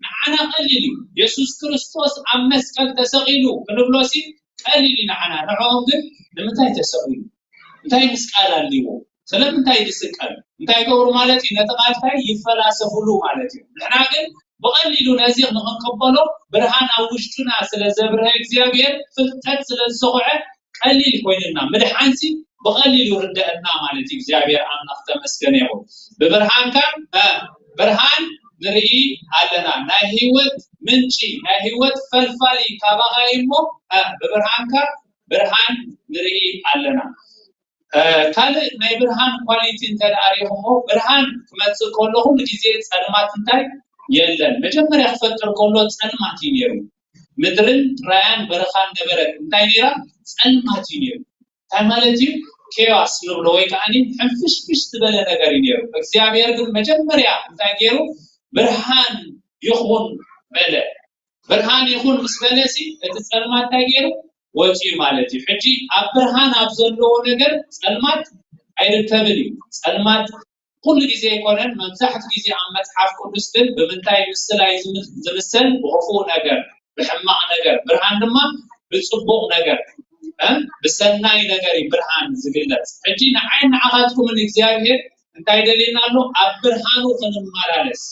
ንዓና ቀሊል እዩ። የሱስ ክርስቶስ ኣብ መስቀል ተሰቒሉ ክንብሎሲ ቀሊል እዩ ንዓና። ንዕኦም ግን ንምንታይ ተሰቒሉ? እንታይ ምስቃል ኣልዎ? ስለምንታይ ዝስቀል? እንታይ ይገብሩ ማለት እዩ? ነቲ ቃል እንታይ ይፈላሰፍሉ ማለት እዩ። ንሕና ግን ብቐሊሉ ነዚ ንኽንቅበሎ ብርሃን ኣብ ውሽጥና ስለ ዘብርሀ እግዚኣብሔር ፍልጠት ስለ ዝሰኹዐ ቀሊል ኮይንና፣ ምድሓንሲ ብቐሊሉ ይርደአና ማለት እዩ። እግዚኣብሔር ኣምላኽ ተመስገነ ይኹን። ብብርሃንካ፣ እ፣ ብርሃን ንርኢ ኣለና። ናይ ህይወት ምንጪ፣ ናይ ህይወት ፈልፋሊ ካባኻ እዩ እሞ፣ እ፣ ብብርሃንካ ብርሃን ንርኢ ኣለና። እ፣ ካልእ ናይ ብርሃን ኳሊቲ እንተ ደኣ ርኢኹሞ፣ ብርሃን ክመጽእ ከሎ ኩሉ ግዜ ጸልማት እንታይ የለን። መጀመርያ ክፈጥር ከሎ ጸልማት እዩ ነይሩ። ምድርን ጥራያን በረኻን ነበረት። እንታይ ነይራ? ጸልማት እዩ ነይሩ። እንታይ ማለት እዩ? ኬዋስ ንብሎ ወይ ከዓኒ ሕንፍሽፍሽ ዝበለ ነገር እዩ ነይሩ። እግዚኣብሔር ግን መጀመርያ እንታይ ገይሩ? ብርሃን ይኹን በለ። ብርሃን ይኹን ምስ በለሲ እቲ ጸልማት እንታይ ገይሩ? ወፂኡ ማለት እዩ። ሕጂ ኣብ ብርሃን ኣብ ዘለዎ ነገር ጸልማት ኣይርከብን እዩ። ጸልማት ኩሉ ግዜ ኣይኮነን፣ መብዛሕትኡ ግዜ ኣብ መጽሓፍ ቅዱስ ግን ብምንታይ ምስላ እዩ ዝም-፣ ዝምሰል? ብኽፉእ ነገር፣ ብሕማቕ ነገር። ብርሃን ድማ ብጽቡቕ ነገር፣ እ፣ ብሰናይ ነገር እዩ ብርሃን ዝግለጽ። ሕጂ ንዓይ ንዓኻትኩምን እግዚኣብሔር እንታይ ደልየና ኣሎ? ኣብ ብርሃኑ ክንመላለስ፣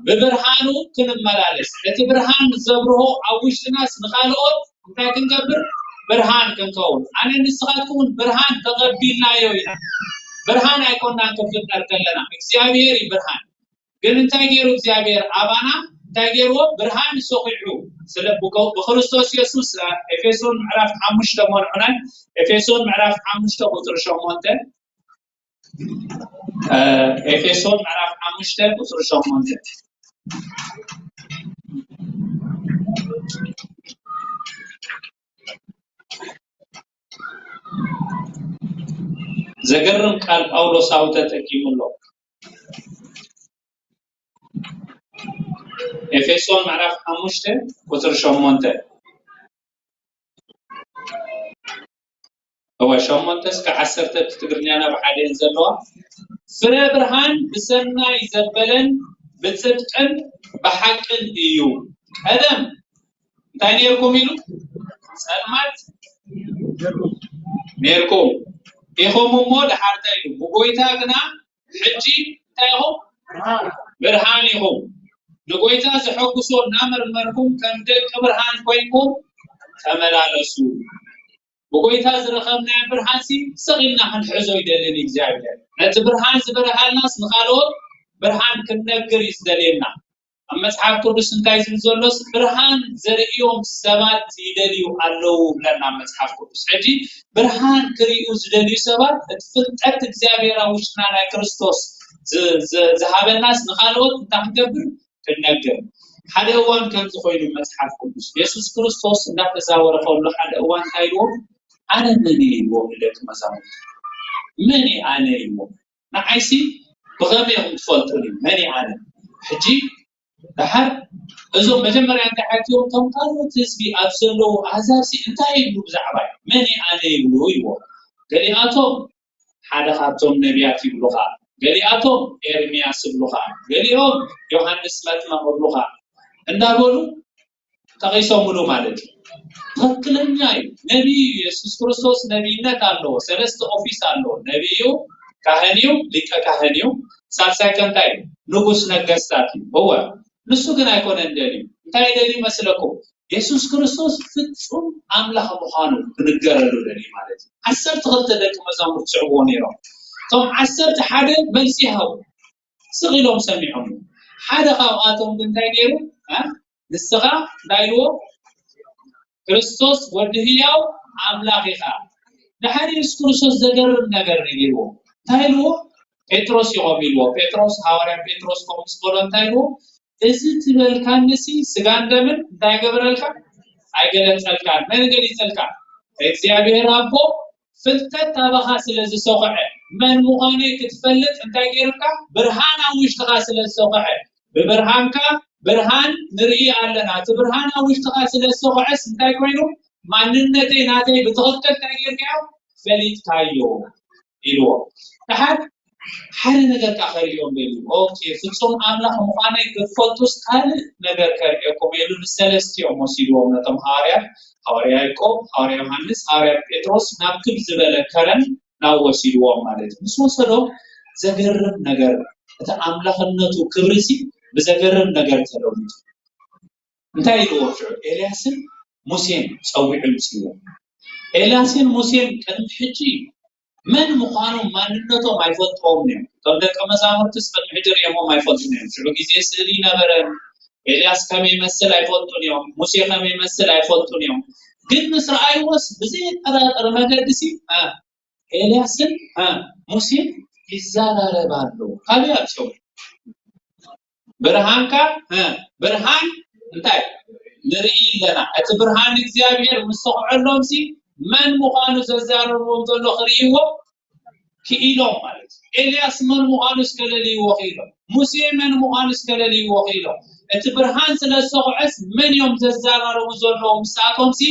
ብብርሃኑ ክንመላለስ። እቲ ብርሃን ዘብርሆ ኣብ ውሽጥናስ ንኻልኦት እንታይ ክንገብር? ብርሃን ክንከውን። ኣነ ንስኻትኩም እውን ብርሃን ተቐቢልናዮ ኢና። ብርሃን ኣይኮናን ክንፍጠር ከለና፣ እግዚኣብሔር እዩ ብርሃን። ግን እንታይ ገይሩ እግዚኣብሔር ኣባና? እንታይ ገይርዎ? ብርሃን ሰኺዑ። ስለ ብከ-፣ ብክርስቶስ የሱስ፣ እ፣ ኤፌሶን ምዕራፍ ሓሙሽተ መርሑናይ፣ ኤፌሶን ምዕራፍ ሓሙሽተ ቁፅሪ ሸሞንተ፣ ኤፌሶን ምዕራፍ ሓሙሽተ ቁፅሪ ሸሞንተ። ዘገርም ቃል ጳውሎሳዊ ተጠቂሙ ኣሎ። ኤፌሶን ምዕራፍ ሓሙሽተ ቁፅሪ ሸሞንተ። እወ፣ ሸሞንተ እስከ ዓሰርተ ብትግርኛና ብሓደ እየን ዘለዋ። ፍረ ብርሃን ብሰናይ ዘበለን ብጽድቅን ብሓቅን እዩ። ቀደም እንታይ ነርኩም ኢሉ? ጸልማት ነርኩም ኢኹም እሞ፣ ደሓር እንታይ ኢሉ? ብጎይታ ግና ሕጂ እንታይ ኢኹም? ብርሃን ኢኹም። ንጎይታ ዘሐጉሶ እናመርመርኩም ከም ደቂ ብርሃን ኮይንኩም ተመላለሱ። ብጎይታ ዝረኸብናዮ ብርሃንሲ ስቕ ኢልና ክንሕዞ ይደልን እግዚኣብሔር። ነቲ ብርሃን ዝበርሃልናስ ንኻልኦት ብርሃን ክንነግር እዩ ዝደልየና። ኣብ መጽሓፍ ቅዱስ እንታይ ዝብል ዘሎስ፣ ብርሃን ዘርእዮም ሰባት ይደልዩ ኣለዉ ብለና መጽሓፍ ቅዱስ። ሕጂ ብርሃን ክርእዩ ዝደልዩ ሰባት፣ እቲ ፍልጠት እግዚኣብሔር ኣብ ውሽጥና ናይ ክርስቶስ ዝ-፣ ዝ-፣ ዝሃበናስ ንኻልኦት እንታይ ክንገብር? ክንነግር። ሓደ እዋን ከምዚ ኮይኑ መጽሓፍ ቅዱስ፣ የሱስ ክርስቶስ እንዳተዛወረ ከሎ ሓደ እዋን እንታይ ኢልዎም? ኣነ መን እየ ኢልዎም ንደቂ መዛሙርቱ። መን እየ ኣነ ኢልዎም። ንዓይሲ ብኸመይ ኢኹም ትፈልጡኒ? መን እየ ኣነ? ሕጂ ደሓር እዞም መጀመርያ እንታይ ሓትዮም? እቶም ካልኦት ህዝቢ ኣብ ዘለዉ ኣህዛብሲ እንታይ ይብሉ ብዛዕባይ? መን እየ ኣነ ይብሉ ኢልዎም። ገሊኣቶም ሓደ ካብቶም ነቢያት ይብሉኻ፣ ገሊኣቶም ኤርምያስ ይብሉኻ፣ ገሊኦም ዮሃንስ መጥምቕ ይብሉኻ እንዳበሉ ጠቒሶምሉ ማለት እዩ። ትኽክለኛ እዩ። ነቢይ እዩ። የሱስ ክርስቶስ ነቢይነት ኣለዎ። ሰለስተ ኦፊስ ኣለዎ። ነቢይ እዩ፣ ካህን እዩ፣ ሊቀ ካህን እዩ። ሳልሳይ ከ እንታይ እዩ? ንጉስ ነገስታት እዩ። እወ፣ ንሱ ግን ኣይኮነን ደልዩ። እንታይ ደልዩ መስለኩም? የሱስ ክርስቶስ ፍጹም ኣምላኽ ምዃኑ ክንገረሉ ደልዩ ማለት እዩ። ዓሰርተ ክልተ ደቂ መዛሙርቱ ዝስዕብዎ ነይሮም። እቶም ዓሰርተ ሓደ መልሲ ይሃቡ። ስቕ ኢሎም ሰሚዖም። ሓደ ካብኣቶም ግን እንታይ ነይሩ? እ? ንስኻ እንታይ ኢልዎ? ክርስቶስ ወዲ ህያው ኣምላኽ ኢኻ። ድሓር የሱስ ክርስቶስ ዘገርም ነገር ነጊርዎ። እንታይ ኢልዎ? ጴጥሮስ ይቖም ኢልዎ። ጴጥሮስ፣ ሃዋርያ ጴጥሮስ ከምኡ ምስ በሎ እንታይ ኢልዎ? እዚ ትበልካኒሲ ስጋን ደምን እንታይ ገበረልካ? ኣይገለጸልካን። መን ገሊጸልካ? እግዚኣብሔር ኣቦ ፍልጠት ኣባኻ ስለ ዝሰኹዐ፣ መን ምዃነይ ክትፈልጥ እንታይ ገይሩካ? ብርሃን ኣብ ውሽጥኻ ስለ ዝሰኹዐ፣ ብብርሃንካ ብርሃን ንርኢ ኣለና። እቲ ብርሃን ኣብ ውሽጥኻ ስለ ዝሰኹዐስ እንታይ ኮይኑ? ማንነተይ ናተይ ብትኽክል እንታይ ገይርካዮ? ፈሊጥካዮ ኢልዎ። ደሓር ሓደ ነገር ከ ከርእዮም ደልዩ። ኦኬ፣ ፍጹም ኣምላኽ ምዃነይ ክትፈልጡስ ካልእ ነገር ከርእየኩም ኢሉ ንሰለስቲኦም ወሲድዎም፣ ነቶም ሃዋርያት፣ ሃዋርያ ያዕቆብ፣ ሃዋርያ ዮሃንስ፣ ሃዋርያ ጴጥሮስ ናብ ክብ ዝበለ ከረን ናብ ወሲድዎም ማለት እዩ። ምስ ወሰዶም ዘገርም ነገር፣ እቲ ኣምላኽነቱ ክብሪ ሲ ብዘገርም ነገር ተለዊጡ። እንታይ ኢልዎም ሽዑ? ኤልያስን ሙሴን ጸዊዑ ኣምጺእዎም። ኤልያስን ሙሴን ቅድሚ ሕጂ መን ምዃኖም ማንነቶም ኣይፈልጥዎም እዮም። እቶም ደቀ መዛሙርትስ ቅድሚ ሕጂ ርእዮምዎም ኣይፈልጡን እዮም። ሽዑ ግዜ ስእሊ ነበረ። ኤልያስ ከመይ ይመስል ኣይፈልጡን እዮም። ሙሴ ከመይ ይመስል ኣይፈልጡን እዮም። ግን ምስ ረኣይዎስ ብዘየጠራጥር መገዲ ሲ፣ እ፣ ኤልያስን፣ እ፣ ሙሴን ይዘራረባ ኣለዉ። ካበይ ኣምጺኦም? ብርሃንካ፣ እ፣ ብርሃን እንታይ ንርኢ ኣለና? እቲ ብርሃን እግዚኣብሔር ምስ ሰኹዐሎም ሲ መን ምዃኑ ዘዛረብዎም ዘሎ ክርእይዎ ክኢሎም ማለት እዩ። ኤልያስ መን ምዃኑ እስከ ለልይዎ ክኢሎም። ሙሴ መን ምዃኑ እስከ ለልይዎ ክኢሎም። እቲ ብርሃን ስለ ዝሰኹዐስ መን እዮም ዘዘራረቡ ዘለዉ? ምሳቶም ሲ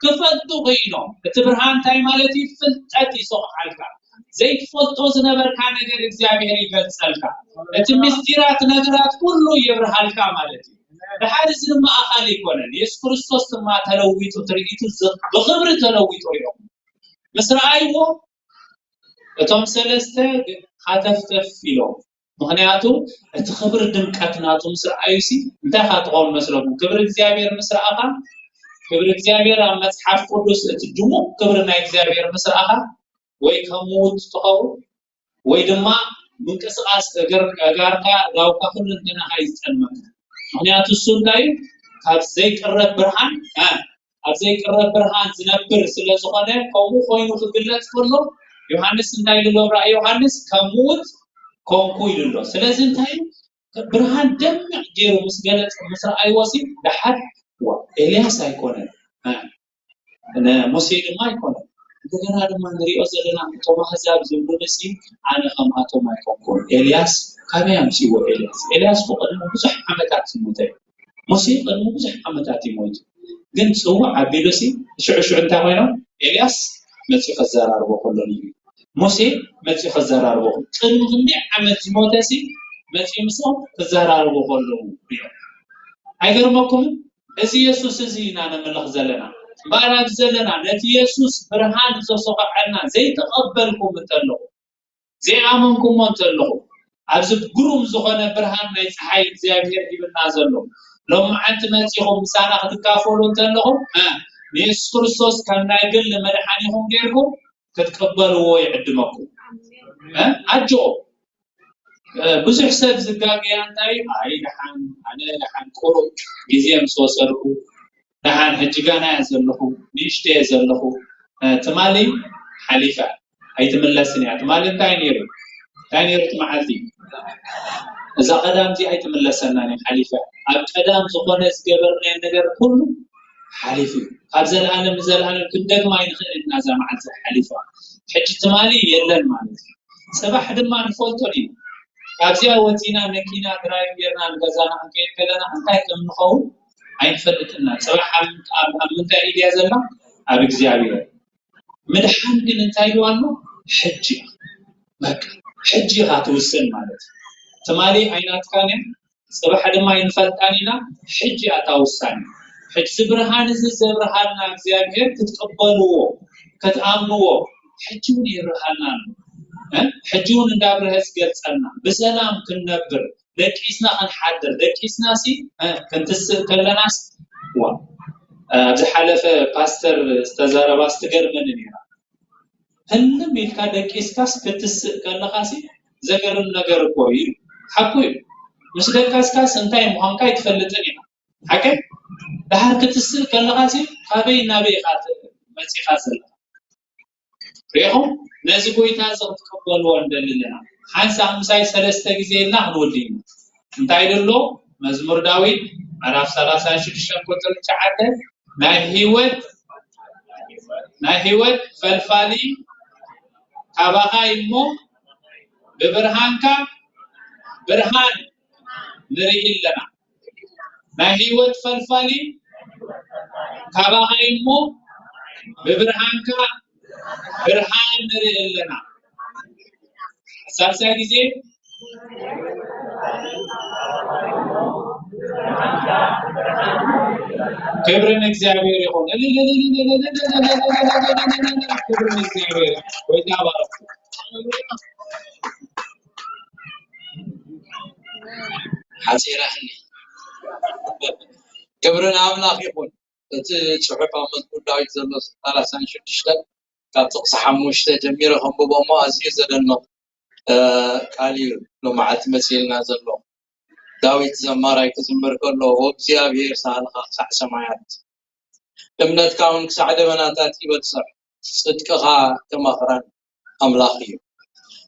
ክፈልጡ ክኢሎም። እቲ ብርሃን እንታይ ማለት እዩ? ፍልጠት ይሰኹዓልካ። ዘይትፈልጦ ዝነበርካ ነገር እግዚኣብሔር ይገልጸልካ። እቲ ምስጢራት ነገራት ኩሉ የብርሃልካ ማለት እዩ። ድሓር እዚ ድማ ኣኻሊ ኣይኮነን። የሱስ ክርስቶስ ድማ ተለዊጡ ትርኢቱ ዝ-፣ ብኽብሪ ተለዊጡ ሪኦም። ምስ ረኣይዎ እቶም ሰለስተ ግን ሃተፍተፍ ኢሎም። ምኽንያቱ እቲ ክብሪ ድምቀት ናቱ ምስ ረኣዩ ሲ እንታይ ኢኻ ትኸውን መስለኩም? ክብሪ እግዚኣብሔር ምስ ረኣኻ፣ ክብሪ እግዚኣብሔር ኣብ መጽሓፍ ቅዱስ እቲ ድሙቕ ክብሪ ናይ እግዚኣብሔር ምስ ረኣኻ ወይ ከም ምዉት ትኸውን ወይ ድማ ምንቅስቓስ እግር-፣ ኣእጋርካ፣ ዳውካ፣ ኩሉ እንተናኻ እዩ ዝጸልመካ። ምኽንያቱ እሱ እንታይ እዩ? ካብ ዘይቅረብ ብርሃን፣ እ፣ ኣብ ዘይቅረብ ብርሃን ዝነብር ስለ ዝኾነ፣ ከምኡ ኮይኑ ክግለጽ ከሎ፣ ዮሃንስ እንታይ ኢሉ ኣሎ? ራእይ ዮሃንስ ከም ምዉት ኮንኩ ኢሉ ኣሎ። ስለዚ እንታይ እዩ? ብርሃን ደሚቕ ገይሩ ምስ ገለጸ፣ ምስ ረኣይዎ ሲ ደሓር፣ ዋ፣ ኤልያስ ኣይኮነን፣ እ፣ ነ-፣ ሙሴ ድማ ኣይኮነን። እንደገና ድማ ንሪኦ ዘለና እቶም ኣህዛብ ዝብሉ ንሲ ኣነ ከምኣቶም ኣይኮንኩን። ኤልያስ ካበይ ኣምፅዎ? ኤልያስ፣ ኤልያስ ብቅድሚ ብዙሕ ዓመታት ዝሞተ እዩ። ሙሴ ቅድሚ ብዙሕ ዓመታት እዩ ሞይቱ። ግን ጽውዕ ኣቢሉ ሲ ሽዑ ሽዑ እንታይ ኮይኖም? ኤልያስ መፂኡ ከዘራርቦ ከሎ እዩ። ሙሴ መፂኡ ከዘራርቦ፣ ቅድሚ ክንደይ ዓመት ዝሞተ ሲ መፂኡ ምስኦም ክዘራርቦ ከለዉ እዮም። ኣይገርመኩምን? እዚ የሱስ እዚ ኢና ነምልኽ ዘለና። እምበኣር ኣብዚ ዘለና ነቲ የሱስ ብርሃን ዘስኸዐልና ዘይተቐበልኩም እንተለኹ፣ ዘይኣመንኩሞ እንተለኹ፣ ኣብዚ ግሩም ዝኾነ ብርሃን ናይ ፀሓይ እግዚኣብሔር ሂብና ዘሎ ሎሚ መዓልቲ መፂኹም ምሳና ክትካፈሉ እንተለኹም፣ እ፣ ንየሱስ ክርስቶስ ከም ናይ ግል መድሓኒኹም ጌርኩም ክትቅበልዎ ይዕድመኩም። እ፣ ኣጆ፣ እ፣ ብዙሕ ሰብ ዝጋገያ እንታይ፣ ኣይ ደሓን፣ ኣነ ደሓን ቁሩብ ግዜ ምስ ወሰድኩ፣ ደሓን ሕጂ ጋና እየ ዘለኹ፣ ንእሽተይ እየ ዘለኹ፣ እ፣ ትማሊ ሓሊፋ፣ ኣይትምለስን እያ። ትማሊ እንታይ ነይሩ? እንታይ ነይሩ እቲ መዓልቲ? እዛ ቀዳም እዚኣ ኣይትምለሰናን እያ፣ ሓሊፋ። ኣብ ቀዳም ዝኾነ ዝገበርናዮ ነገር ኩሉ ሓሊፉ እዩ። ካብ ዘለኣለም ንዘለኣለም ክንደግማ ኣይንኽእልን ኢና እዛ መዓልቲ ሓሊፋ። ሕጂ ትማሊ የለን ማለት እዩ። ጽባሕ ድማ ንፈልጦ ኢና። ካብዚኣ ወጺና መኪና ድራይቭ ጌርና ንገዛና ክንከይድ ከለና እንታይ ከም ንኸውን ኣይንፈልጥን ኢና። ጽባሕ ኣብ፣ ኣብ፣ ኣብ ምንታይ ኢድ እያ ዘላ? ኣብ እግዚኣብሔር። ምድሓን ግን እንታይ ኢሉ ኣሎ? ሕጂ ኢኻ። በቃ ሕጂ ኢኻ ትውስን ማለት እዩ። ትማሊ ኣይናትካን እያ፣ ጽባሕ ድማ ኣይንፈልጣን ኢና። ሕጂ እያ እታ ውሳኔ። ሕጂ እዚ ብርሃን እዚ ዘብርሃልና እግዚኣብሔር ክትቅበልዎ፣ ክትኣምንዎ፣ ሕጂ እውን የብርሃልና ኣሎ። እ? ሕጂ እውን እንዳብርሀ ዝገልጸልና፣ ብሰላም ክንነብር፣ ደቂስና ክንሓድር፣ ደቂስና ሲ፣ እ፣ ክንትስእ ከለናስ፣ ዋ፣ እ፣ ኣብ ዝሓለፈ ፓስተር ዝተዛረባስ ትገርመኒ ነይራ። ህልም ኢልካ ደቂስካስ ክትስእ ከለኻሲ ዘገርም ነገር እኮ እዩ። ሓቁ እዩ። ምስ ደቀስካስ እንታይ ምዃንካ ኣይትፈልጥን ኢኻ። ሓቀይ? ደሓር ክትስእ ከለኻሲ ካበይ ናበይ ኢኻ ት-፣ መጺኻ ዘለኻ? ሪኢኹም? ነዚ ጎይታ እዚ ክትቅበልዎ ንደሊ ኣለና። ሓንሳእ ምሳይ ሰለስተ ግዜ ኢልና ክንወዲ ኢና። እንታይ ኢሉ ኣሎ? መዝሙር ዳዊት ምዕራፍ ሰላሳን ሽዱሽተን ቁጽሪ ትሽዓተ፣ ናይ ህይወት፣ ናይ ህይወት ፈልፋሊ ካባኻ እሞ ብብርሃንካ ብርሃን ንርኢ ኣለና። ናይ ህይወት ፈልፋሊ ካባኻ እሞ ብብርሃንካ ብርሃን ንርኢ ኣለና። ሳልሳይ ግዜ ክብሪ ንእግዚኣብሔር ይኹን። ክብሪ ንእግዚኣብሔር። ጎይታ ይባረክ። ሓጺራ ህኒ። ክብሪ ንኣምላኽ ይኹን። እቲ ጽሑፍ ኣብ መዝሙር ዳዊት ዘሎ ሰላሳን ሽዱሽተን ካብ ጥቕሲ ሓሙሽተ ጀሚረ ከንብቦ እሞ ኣዝዩ ዘደንቕ፣ እ፣ ቃል እዩ ሎማዓልቲ መጺእልና ዘሎ። ዳዊት ዘማራይ ክዝምር ከሎ፣ "ኦ እግዚኣብሔር ሳህልኻ ክሳዕ ሰማያት፣ እምነትካ እውን ክሳዕ ደበናታት ይበጽሕ፣ ጽድቅኻ ከም ኣኽራን ኣምላኽ እዩ።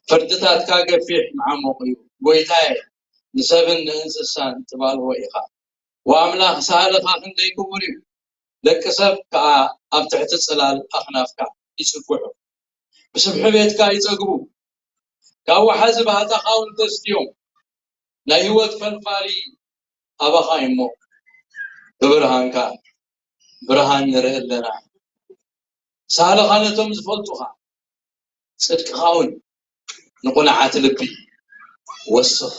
ፍርድታትካ ገፊሕ መዓሙቕ እዩ። ጎይታየ፣ ንሰብን ንእንስሳን ትባልዎ ኢኻ። ወኣምላኽ ሳህልኻ ክንደይ ክቡር እዩ። ደቂ ሰብ ከኣ ኣብ ትሕቲ ጽላል ኣኽናፍካ ይጽግዑ። ብስብሒ ቤትካ ይጸግቡ። ካብ ወሓዚ ባህታኻ እውን ተስትዮም። ናይ ህይወት ፈልፋሊ ኣባኻ እዩ እሞ፣ ብብርሃንካ ብርሃን ንርኢ ኣለና። ሳህልኻ ነቶም ዝፈልጡኻ፣ ጽድቅኻ እውን ንቁኑዓት ልቢ ወስኽ።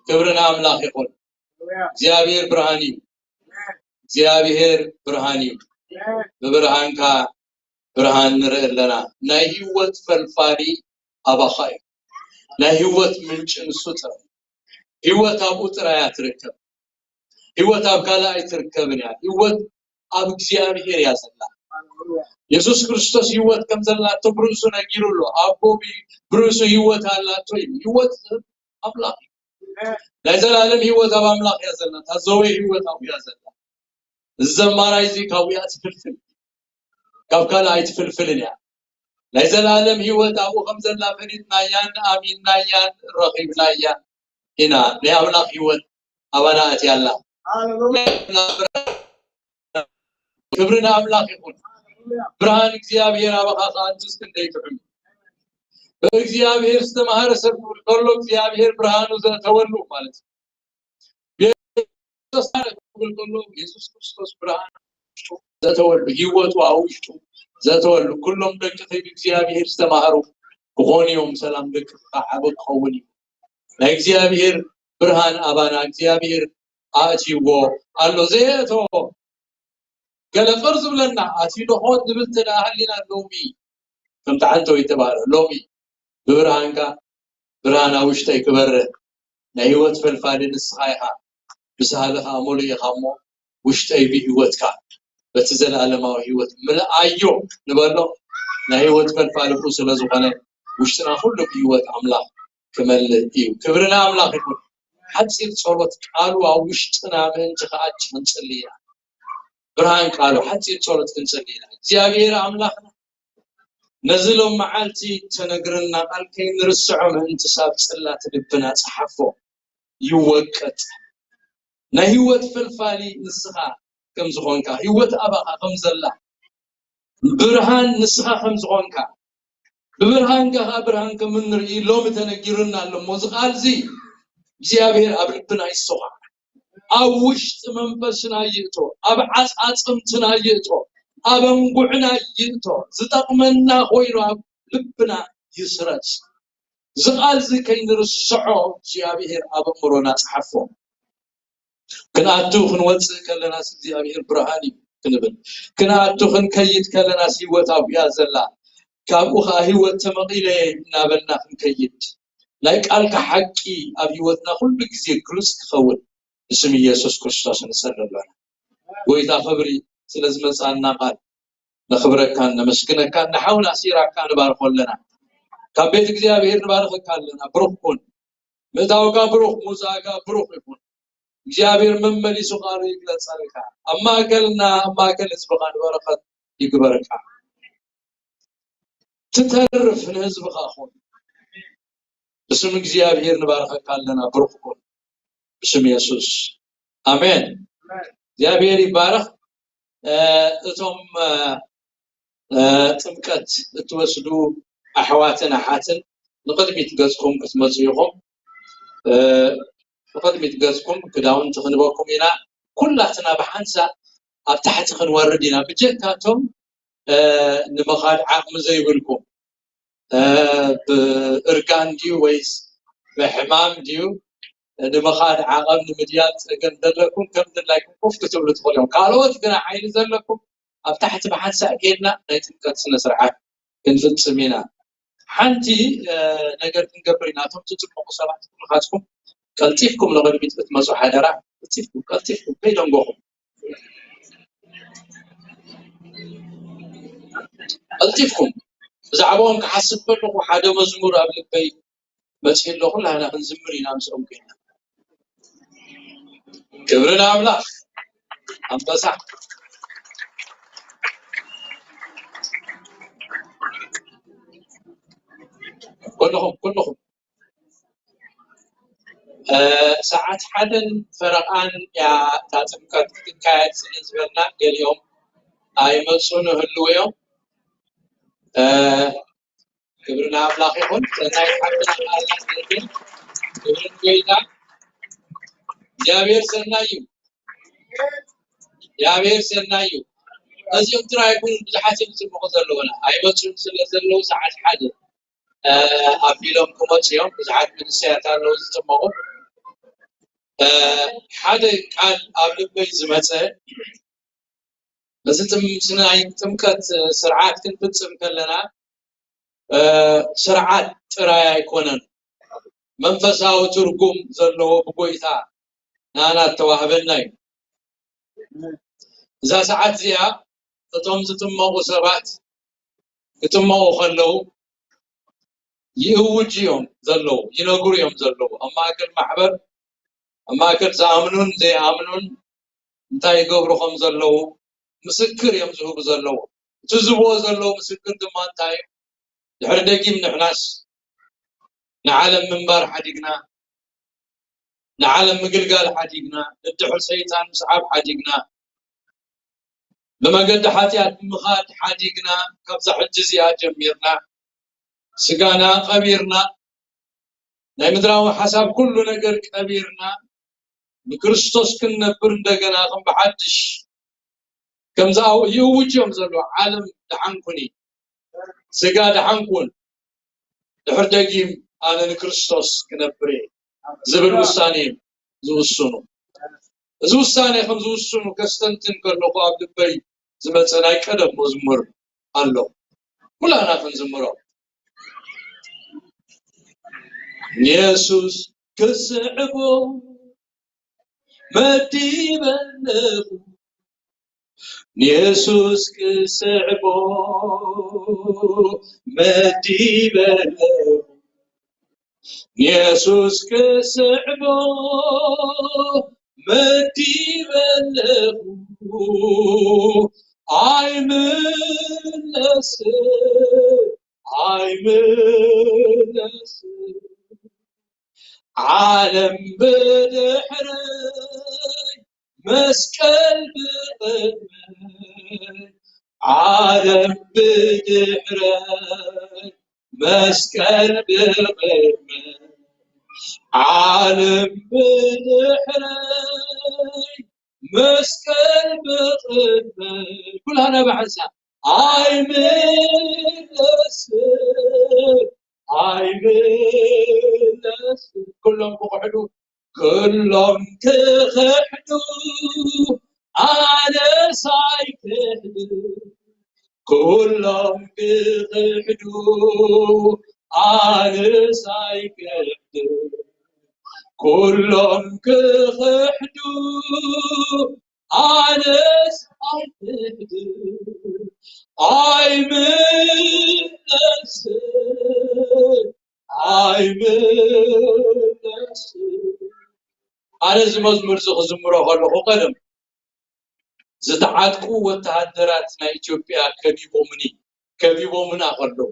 ክብሪ ንኣምላኽ ይኹን። እግዚኣብሔር ብርሃን እዩ። እግዚኣብሔር ብርሃን እዩ። ብብርሃንካ ብርሃን ንርኢ ኣለና። ናይ ህይወት ፈልፋሊ ኣባኻ እዩ። ናይ ህይወት ምንጪ ንሱ ጥራይ። ህይወት ኣብኡ ጥራይ እያ ትርከብ። ህይወት ኣብ ካልእ ኣይትርከብን እያ። ህይወት ኣብ እግዚኣብሔር እያ ዘላ። የሱስ ክርስቶስ ህይወት ከም ዘላቶ ብርእሱ ነጊሩ ኣሎ። ኣቦ ብ-፣ ብርእሱ ህይወት ኣላቶ እዩ። ህይወት ዝህብ ኣምላኽ እዩ። ናይ ዘላለም ህይወት ኣብ ኣምላኽ እያ ዘላ። እታ ዘወይ ህይወት ኣብኡ እያ ዘላ። እዚ ዘማራይ እዚ ካብኡ እያ ትፍልፍል። ካብ ካልእ ኣይትፍልፍልን እያ። ናይ ዘላለም ህይወት ኣብኡ ከም ዘላ ፈሊጥናያን ኣሚንናያን ረኺብናያን ኢና። ናይ ኣምላኽ ህይወት ኣባና ኣትያ ኣላ። ክብሪ ንኣምላኽ ይኹን። ብርሃን እግዚኣብሔር ኣባኻ ከኣ እንቱስ ክንደይ ጥዑም እዩ። ብእግዚኣብሔር ዝተማህረ ሰብ ክብል ከሎ እግዚኣብሔር ብርሃኑ ዘእተወሉ ማለት እዩ። የሱስ ክብል ከሎ የሱስ ክርስቶስ ብርሃን ውሽጡ ዘእተወሉ፣ ህይወቱ ኣብ ውሽጡ ዘእተወሉ፣ ኩሎም ደቅኺ ብእግዚኣብሔር ዝተማህሩ ክኾኑ እዮም። ሰላም ደቅኺ ከዓ ዓቢ ክኸውን እዩ። ናይ እግዚኣብሔር ብርሃን ኣባና እግዚኣብሔር ኣእትይዎ ኣሎ። ዘየእቶ ገለ ቅር ዝብለና ኣትዩ ዶ ኾን ዝብል እንተ ደኣ ሃሊና ሎሚ ከምቲ ሓንቶ ይተባህለ ሎሚ ብብርሃንካ ብርሃን ኣብ ውሽጠይ ክበርህ ናይ ህይወት ፈልፋሊ ንስኻ ኢኻ። ብሳህሊ ኸኣ ሙሉእ ኢኻ እሞ ውሽጠይ ብህይወትካ በቲ ዘለኣለማዊ ህይወት ምልኣዮ ንበሎ። ናይ ህይወት ፈልፋሊ ብኡ ስለ ዝኾነ ውሽጥና ኩሉ ብህይወት ኣምላኽ ክመልእ እዩ። ክብሪ ንኣምላኽ ይኹን። ሓጺር ጸሎት ቃሉ ኣብ ውሽጥና ምእንቲ ክኣቱ ክንጽሊ ኢና። ብርሃን ቃሉ ሓጺር ጸሎት ክንጽሊ ኢና። እግዚኣብሔር ኣምላኽና ነዚ ሎም መዓልቲ ተነግረና ቃል ከይንርስዖ ምእንቲ ሳብ ጽላት ልብና ጸሓፎ። ይወቀጥ። ናይ ህይወት ፈልፋሊ ንስኻ ከም ዝኾንካ፣ ህይወት ኣባኻ ከም ዘላ፣ ብርሃን ንስኻ ከም ዝኾንካ፣ ብብርሃንካ ኸዓ ብርሃን ከም እንርኢ ሎሚ ተነጊሩና ኣሎ እሞ፣ እዚ ቃል እዚ እግዚኣብሔር ኣብ ልብና ይሰዃዕ። ኣብ ውሽጢ መንፈስና ይእቶ፣ ኣብ ዓጻጽምትና ይእቶ፣ ኣብ ኣንጉዕና ይእቶ፣ ዝጠቕመና ኮይኑ ኣብ ልብና ይስረጽ። እዚ ቃል እዚ ከይንርስዖ እግዚኣብሔር ኣብ ኣእምሮና ጸሓፎ። ክንኣቱ ክንወጽእ ከለናስ እግዚኣብሔር ብርሃን እዩ ክንብል፣ ክንኣቱ ክንከይድ ከለናስ ህይወት ኣብያ ዘላ፣ ካብኡ ኸዓ ህይወት ተመቒለ እናበልና ክንከይድ፣ ናይ ቃልካ ሓቂ ኣብ ህይወትና ኩሉ ግዜ ግሉጽ ክኸውን ብስም ኢየሱስ ክርስቶስ ንጸሊ ኣሎና። ጎይታ ክብሪ ስለ ዝመጻና ቃል ነኽብረካን ነመስግነካን፣ ንሓውና ሲራክን ንባርኾ ኣለና። ካብ ቤት እግዚኣብሔር ንባርኸካ ኣለና። ብሩኽ ኩን። ምእታውካ ብሩኽ፣ ምውጻእካ ብሩኽ ይኹን። እግዚኣብሔር መመሊሱ ቃሉ ይግለጸልካ። ኣብ ማእከልና፣ ኣብ ማእከል ህዝብኻ ንበረኸት ይግበርካ። ትተርፍ ንህዝብኻ ኩን። ብስም እግዚኣብሔር ንባርኸካ ኣለና። ብሩኽ ኩን። ብስም የሱስ። ኣሜን። እግዚኣብሔር ይባረኽ። እ፣ እቶም፣ እ፣ እ፣ ጥምቀት እትወስዱ ኣሕዋትን ኣሓትን ንቕድሚት ገጽኩም ክትመጹ ኢኹም። እ፣ ንቕድሚት ገጽኩም ክዳውንቲ ክንበኩም ኢና። ኩላትና ብሓንሳብ ኣብ ታሕቲ ክንወርድ ኢና። ብጀካቶም፣ እ፣ ንምኻድ ዓቕሚ ዘይብልኩም፣ እ፣ ብእርጋን ድዩ ወይስ ብሕማም ድዩ ንምኻድ ዓቐብ ንምድያብ ጸገም ዘለኩም ከም ድላይኩም ኮፍ ክትብሉ ትኽእሉ እዮም። ካልኦት ግና ሓይሊ ዘለኩም ኣብ ታሕቲ ብሓንሳእ ኬድና ናይ ጥምቀት ስነ ስርዓት ክንፍጽም ኢና። ሓንቲ፣ እ፣ ነገር ክንገብር ኢና። እቶም ትጥመቑ ሰባት ኩልኻትኩም ቀልጢፍኩም ንቕድሚት ክትመጹ ሓደራ። ቀልጢፍኩም፣ ቀልጢፍኩም ከይደንጎኹም። ቀልጢፍኩም። ብዛዕባኦም ክሓስብ ከለኹ ሓደ መዝሙር ኣብ ልበይ መጺኡ ኣሎ። ኩላህና ክንዝምር ኢና ምስኦም ኮይና። ክብሪ ንኣምላኽ። ኣንበሳ። ኩልኹም፣ ኩልኹም። እ፣ ሰዓት ሓደን ፈረቓን እያ እታ ጥምቀት ክትካየድ ስለ ዝበልና ገሊኦም ኣይመጹን ይህልዉ እዮም። እ፣ ክብሪ ንኣምላኽ ይኹን። ሰናይ ሓፍትና ኣላ ግን ክብሪ ንጎይታ። እግዚኣብሔር ሰናይ እዩ። እግዚኣብሔር ሰናይ እዩ። እዚኦም ጥራይ ኣይኮኑን፣ ብዙሓት እዮም ዝጥምቑ ዘለዉና። ኣይመጹን ስለ ዘለዉ ሰዓት ሓደ፣ እ፣ ኣቢሎም ክመጹ እዮም። ብዙሓት መንእሰያት ኣለዉ ዝጥመቑ። እ፣ ሓደ ቃል ኣብ ልበይ ዝመጸ፣ እዚ ጥም-፣ ናይ ጥምቀት ስርዓት ክንፍጽም ከለና፣ እ፣ ስርዓት ጥራይ ኣይኮነን። መንፈሳዊ ትርጉም ዘለዎ ብጎይታ ንኣና እተዋህበና እዩ። እዛ ሰዓት እዚኣ እቶም ዝጥመቑ ሰባት ክጥመቑ ከለዉ ይእውጁ እዮም ዘለዉ፣ ይነግሩ እዮም ዘለዉ። ኣብ ማእከል ማሕበር፣ ኣብ ማእከል ዝኣምኑን ዘይኣምኑን እንታይ ይገብሩ ከም ዘለዉ ምስክር እዮም ዝህቡ ዘለዉ። እቲ ዝህብዎ ዘለዉ ምስክር ድማ እንታይ እዩ? ድሕሪ ደጊም ንሕናስ ንዓለም ምንባር ሓዲግና፣ ንዓለም ምግልጋል ሓዲግና፣ ንድሕሪ ሰይጣን ምስዓብ ሓዲግና፣ ብመገዲ ሓጢኣት ምኻድ ሓዲግና፣ ካብዛ ሕጂ እዚኣ ጀሚርና ስጋና ቀቢርና፣ ናይ ምድራዊ ሓሳብ ኩሉ ነገር ቀቢርና፣ ንክርስቶስ ክንነብር እንደገና ከም ብሓድሽ ከምዚ ይእውጅ እዮም ዘሎ። ዓለም ደሓን ኩኒ፣ ስጋ ደሓን ኩን፣ ድሕር ደጊም ኣነ ንክርስቶስ ክነብር እየ ዝብል ውሳኔ እዮም ዝውስኑ። እዚ ውሳኔ ከም ዝውስኑ ከስተንትን ከለኹ ኣብ ልበይ ዝመፀ ናይ ቀደም መዝሙር ኣሎ። ኩላና ክንዝምሮ። ንየሱስ ክስዕቦ መዲበ ኣለኹ፣ ንየሱስ ክስዕቦ መዲበ ኣለኹ፣ ንየሱስ ክስዕቦ መዲበ ኣለኹ፣ ኣይምለስን ኣይምለስን። ዓለም ብድሕረይ መስቀል ብቕድመይ፣ ዓለም ብድሕረይ መስቀል ብቕድመይ፣ ዓለም ብድሕረይ መስቀል ብቕድመይ። ኩላና ብሓንሳብ ኣይምለስን ኣይምለስን። ኩሎም ክኽሕዱ፣ ኩሎም ክኽሕዱ ኣነስ ኣይክሕድን። ኩሎም ክኽሕዱ ኣነስ ኣይክሕድን። ኩሎም ክኽሕዱ ኣነስ ኣይክሕድን። ኣይምለስን ኣይምለስን። ኣነ እዚ መዝሙር እዚ ክዝምሮ ከለኹ ቀደም ዝተዓጥቁ ወተሃደራት ናይ ኢትዮጵያ ከቢቦምኒ ከቢቦምና ከለዉ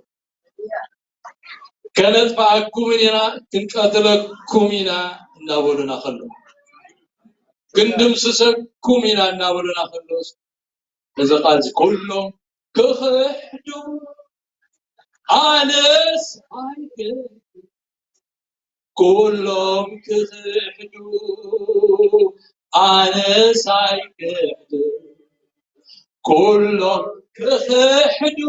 ከነጥፍኣኩም ኢና ክንቀትለኩም ኢና እናበሉና ከለዉ ክንድምስሰኩም ኢና እናበሉና ከለዉ እዚ ቃል እዚ ኩሎም ክኽሕዱ ኣነስ ኣይክሕድን። ኩሎም ክኽሕዱ ኣነስ ኣይክሕድን። ኩሎም ክኽሕዱ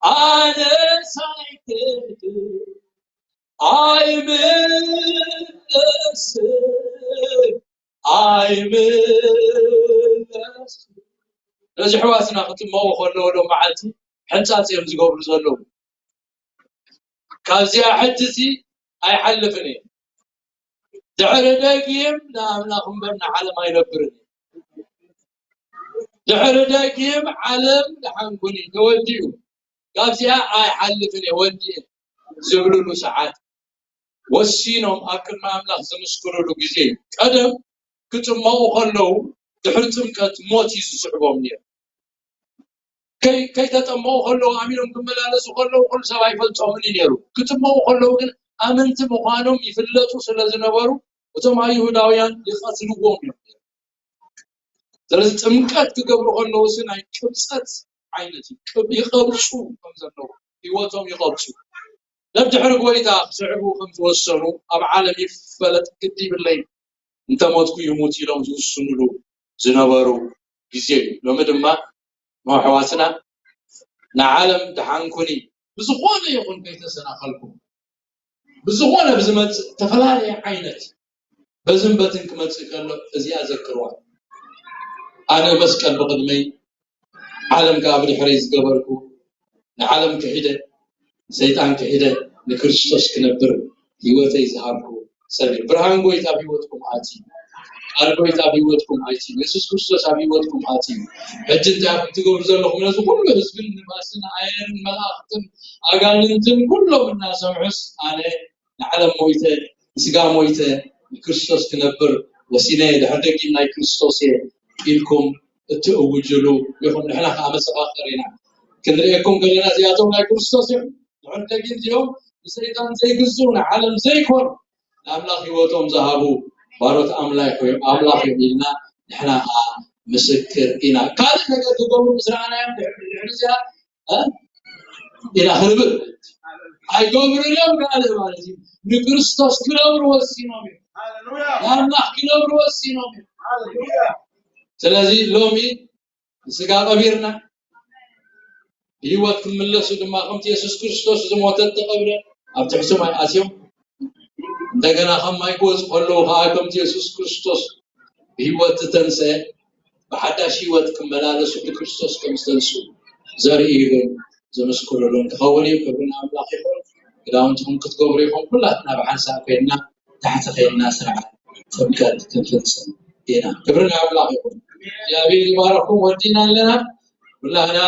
ኣነስ ኣይክሕድን። ኣይምለስን ኣይምለስን። ነዚ ኣሕዋትና ክጥመቑ ከለዉ ሎም መዓልቲ ሕንጻጽ እዮም ዝገብሩ ዘለዉ። ካብዚኣ ሕጂ እዚ ኣይሓልፍን እየ። ድሕሪ ደጊም ንኣምላኽ እምበር ንዓለም ኣይነብርን እየ። ድሕሪ ደጊም ዓለም ደሓንኩኒ ተወዲኡ። ካብዚኣ ኣይሓልፍን እየ ወዲኤ ዝብልሉ ሰዓት ወሲኖም ኣብ ቅድሚ ኣምላኽ ዝምስክርሉ ግዜ እዩ። ቀደም ክጥመቑ ከለዉ ድሕሪ ጥምቀት ሞት እዩ ዝስዕቦም ነይሩ። ከይ- ከይተጠመቑ ከለዉ ኣሚኖም ክመላለሱ ከለዉ ኩሉ ሰብ ኣይፈልጦምን እዩ ነይሩ። ክጥመቑ ከለዉ ግን ኣመንቲ ምዃኖም ይፍለጡ ስለ ዝነበሩ እቶም ኣይሁዳውያን ይቐትልዎም እዮም ነይሩ። ስለዚ ጥምቀት ክገብሩ ከለዉ ሲ ናይ ቅብፀት ዓይነት እዩ። ቅብ- ይቐብፁ ከም ዘለዉ ህይወቶም ይቐብፁ። ነድሕሪ ጎይታ ክስዕቡ ከም ዝወሰኑ ኣብ ዓለም ይፈለጥ ግዲ ይብለይ እንተሞትኩ ይሙት ኢሎም ዝውስኑሉ ዝነበሩ ግዜ እዩ። ሎሚ ድማ ንኣሕዋትና ንዓለም ደሓንኩኒ ብዝኾነ ይኹን ከይተሰናኸልኩም ብዝኾነ ብዝመፅእ ዝተፈላለየ ዓይነት በዝን በትን ክመፅእ ከሎ እዚኣ ዘክርዋ። ኣነ መስቀል ብቕድመይ ዓለም ከዓ ብድሕረይ ዝገበርኩ ንዓለም ክሒደ ንሰይጣን ክሒደ ንክርስቶስ ክነብር ህይወተይ ዝሃብኩ ሰብ እየ። ብርሃን ጎይታ ኣብ ህይወትኩም ኣትዩ፣ ቃል ጎይታ ኣብ ህይወትኩም ኣትዩ፣ የሱስ ክርስቶስ ኣብ ህይወትኩም ኣትዩ። ሕጂ እንታይ ኢኹም ትገብሩ ዘለኹም? ነዚ ኩሉ ህዝብን ንፋስን ኣየርን መላእኽትን ኣጋንንትን ኩሎም እናሰምዑስ ኣነ ንዓለም ሞይተ ንስጋ ሞይተ ንክርስቶስ ክነብር ወሲነ ድሕር ደጊም ናይ ክርስቶስ እየ ኢልኩም እትእውጅሉ ኢኹም። ንሕና ከዓ መሰኻኽር ኢና። ክንሪኤኩም ከለና እዚኣቶም ናይ ክርስቶስ እዮም። ድሕሪ ደጊም እዚኦም ንሰይጣን ዘይግዙ ንዓለም ዘይኮኑ ንኣምላኽ ህይወቶም ዝሃቡ ባሮት ኣምላኽ እዮም ኣምላኽ እዮም ኢልና ንሕና ከዓ ምስክር ኢና። ካልእ ነገር ክገብሩ ምስ ረኣናዮም ድሕሪ ድሕሪ እዚኣ እ? ኢና ክንብል ኣይገብሩን እዮም። ካልእ ማለት እዩ ንክርስቶስ ክነብሩ ወሲኖም እዮም። ንኣምላኽ ክነብሩ ወሲኖም እዮም። ስለዚ ሎሚ ንስጋ ቀቢርና ብህይወት ክምለሱ ድማ ከምቲ የሱስ ክርስቶስ ዝሞተ ተቐብረ ኣብ ትሕቲ ማይ ኣትዮም እንደገና ከም ማይ ክወፁ ከለዉ ከዓ ከምቲ የሱስ ክርስቶስ ብህይወት ዝተንሰ ብሓዳሽ ህይወት ክመላለሱ ብክርስቶስ ከም ዝተንሱ ዘርኢ ኢሉን ዝምስክሩሉን ክኸውን እዩ። ክብሪ ንኣምላኽ ይኹን። ክዳውንትኩም ክትገብሩ ይኹን። ኩላትና ብሓንሳብ ኮይንና ታሕቲ ኮይንና ስርዓት ጥምቀት ክንፍጽም ኢና። ክብሪ ንኣምላኽ ይኹን። እግዚኣብሔር ይባረኩም። ወዲና ኣለና። ኩላህና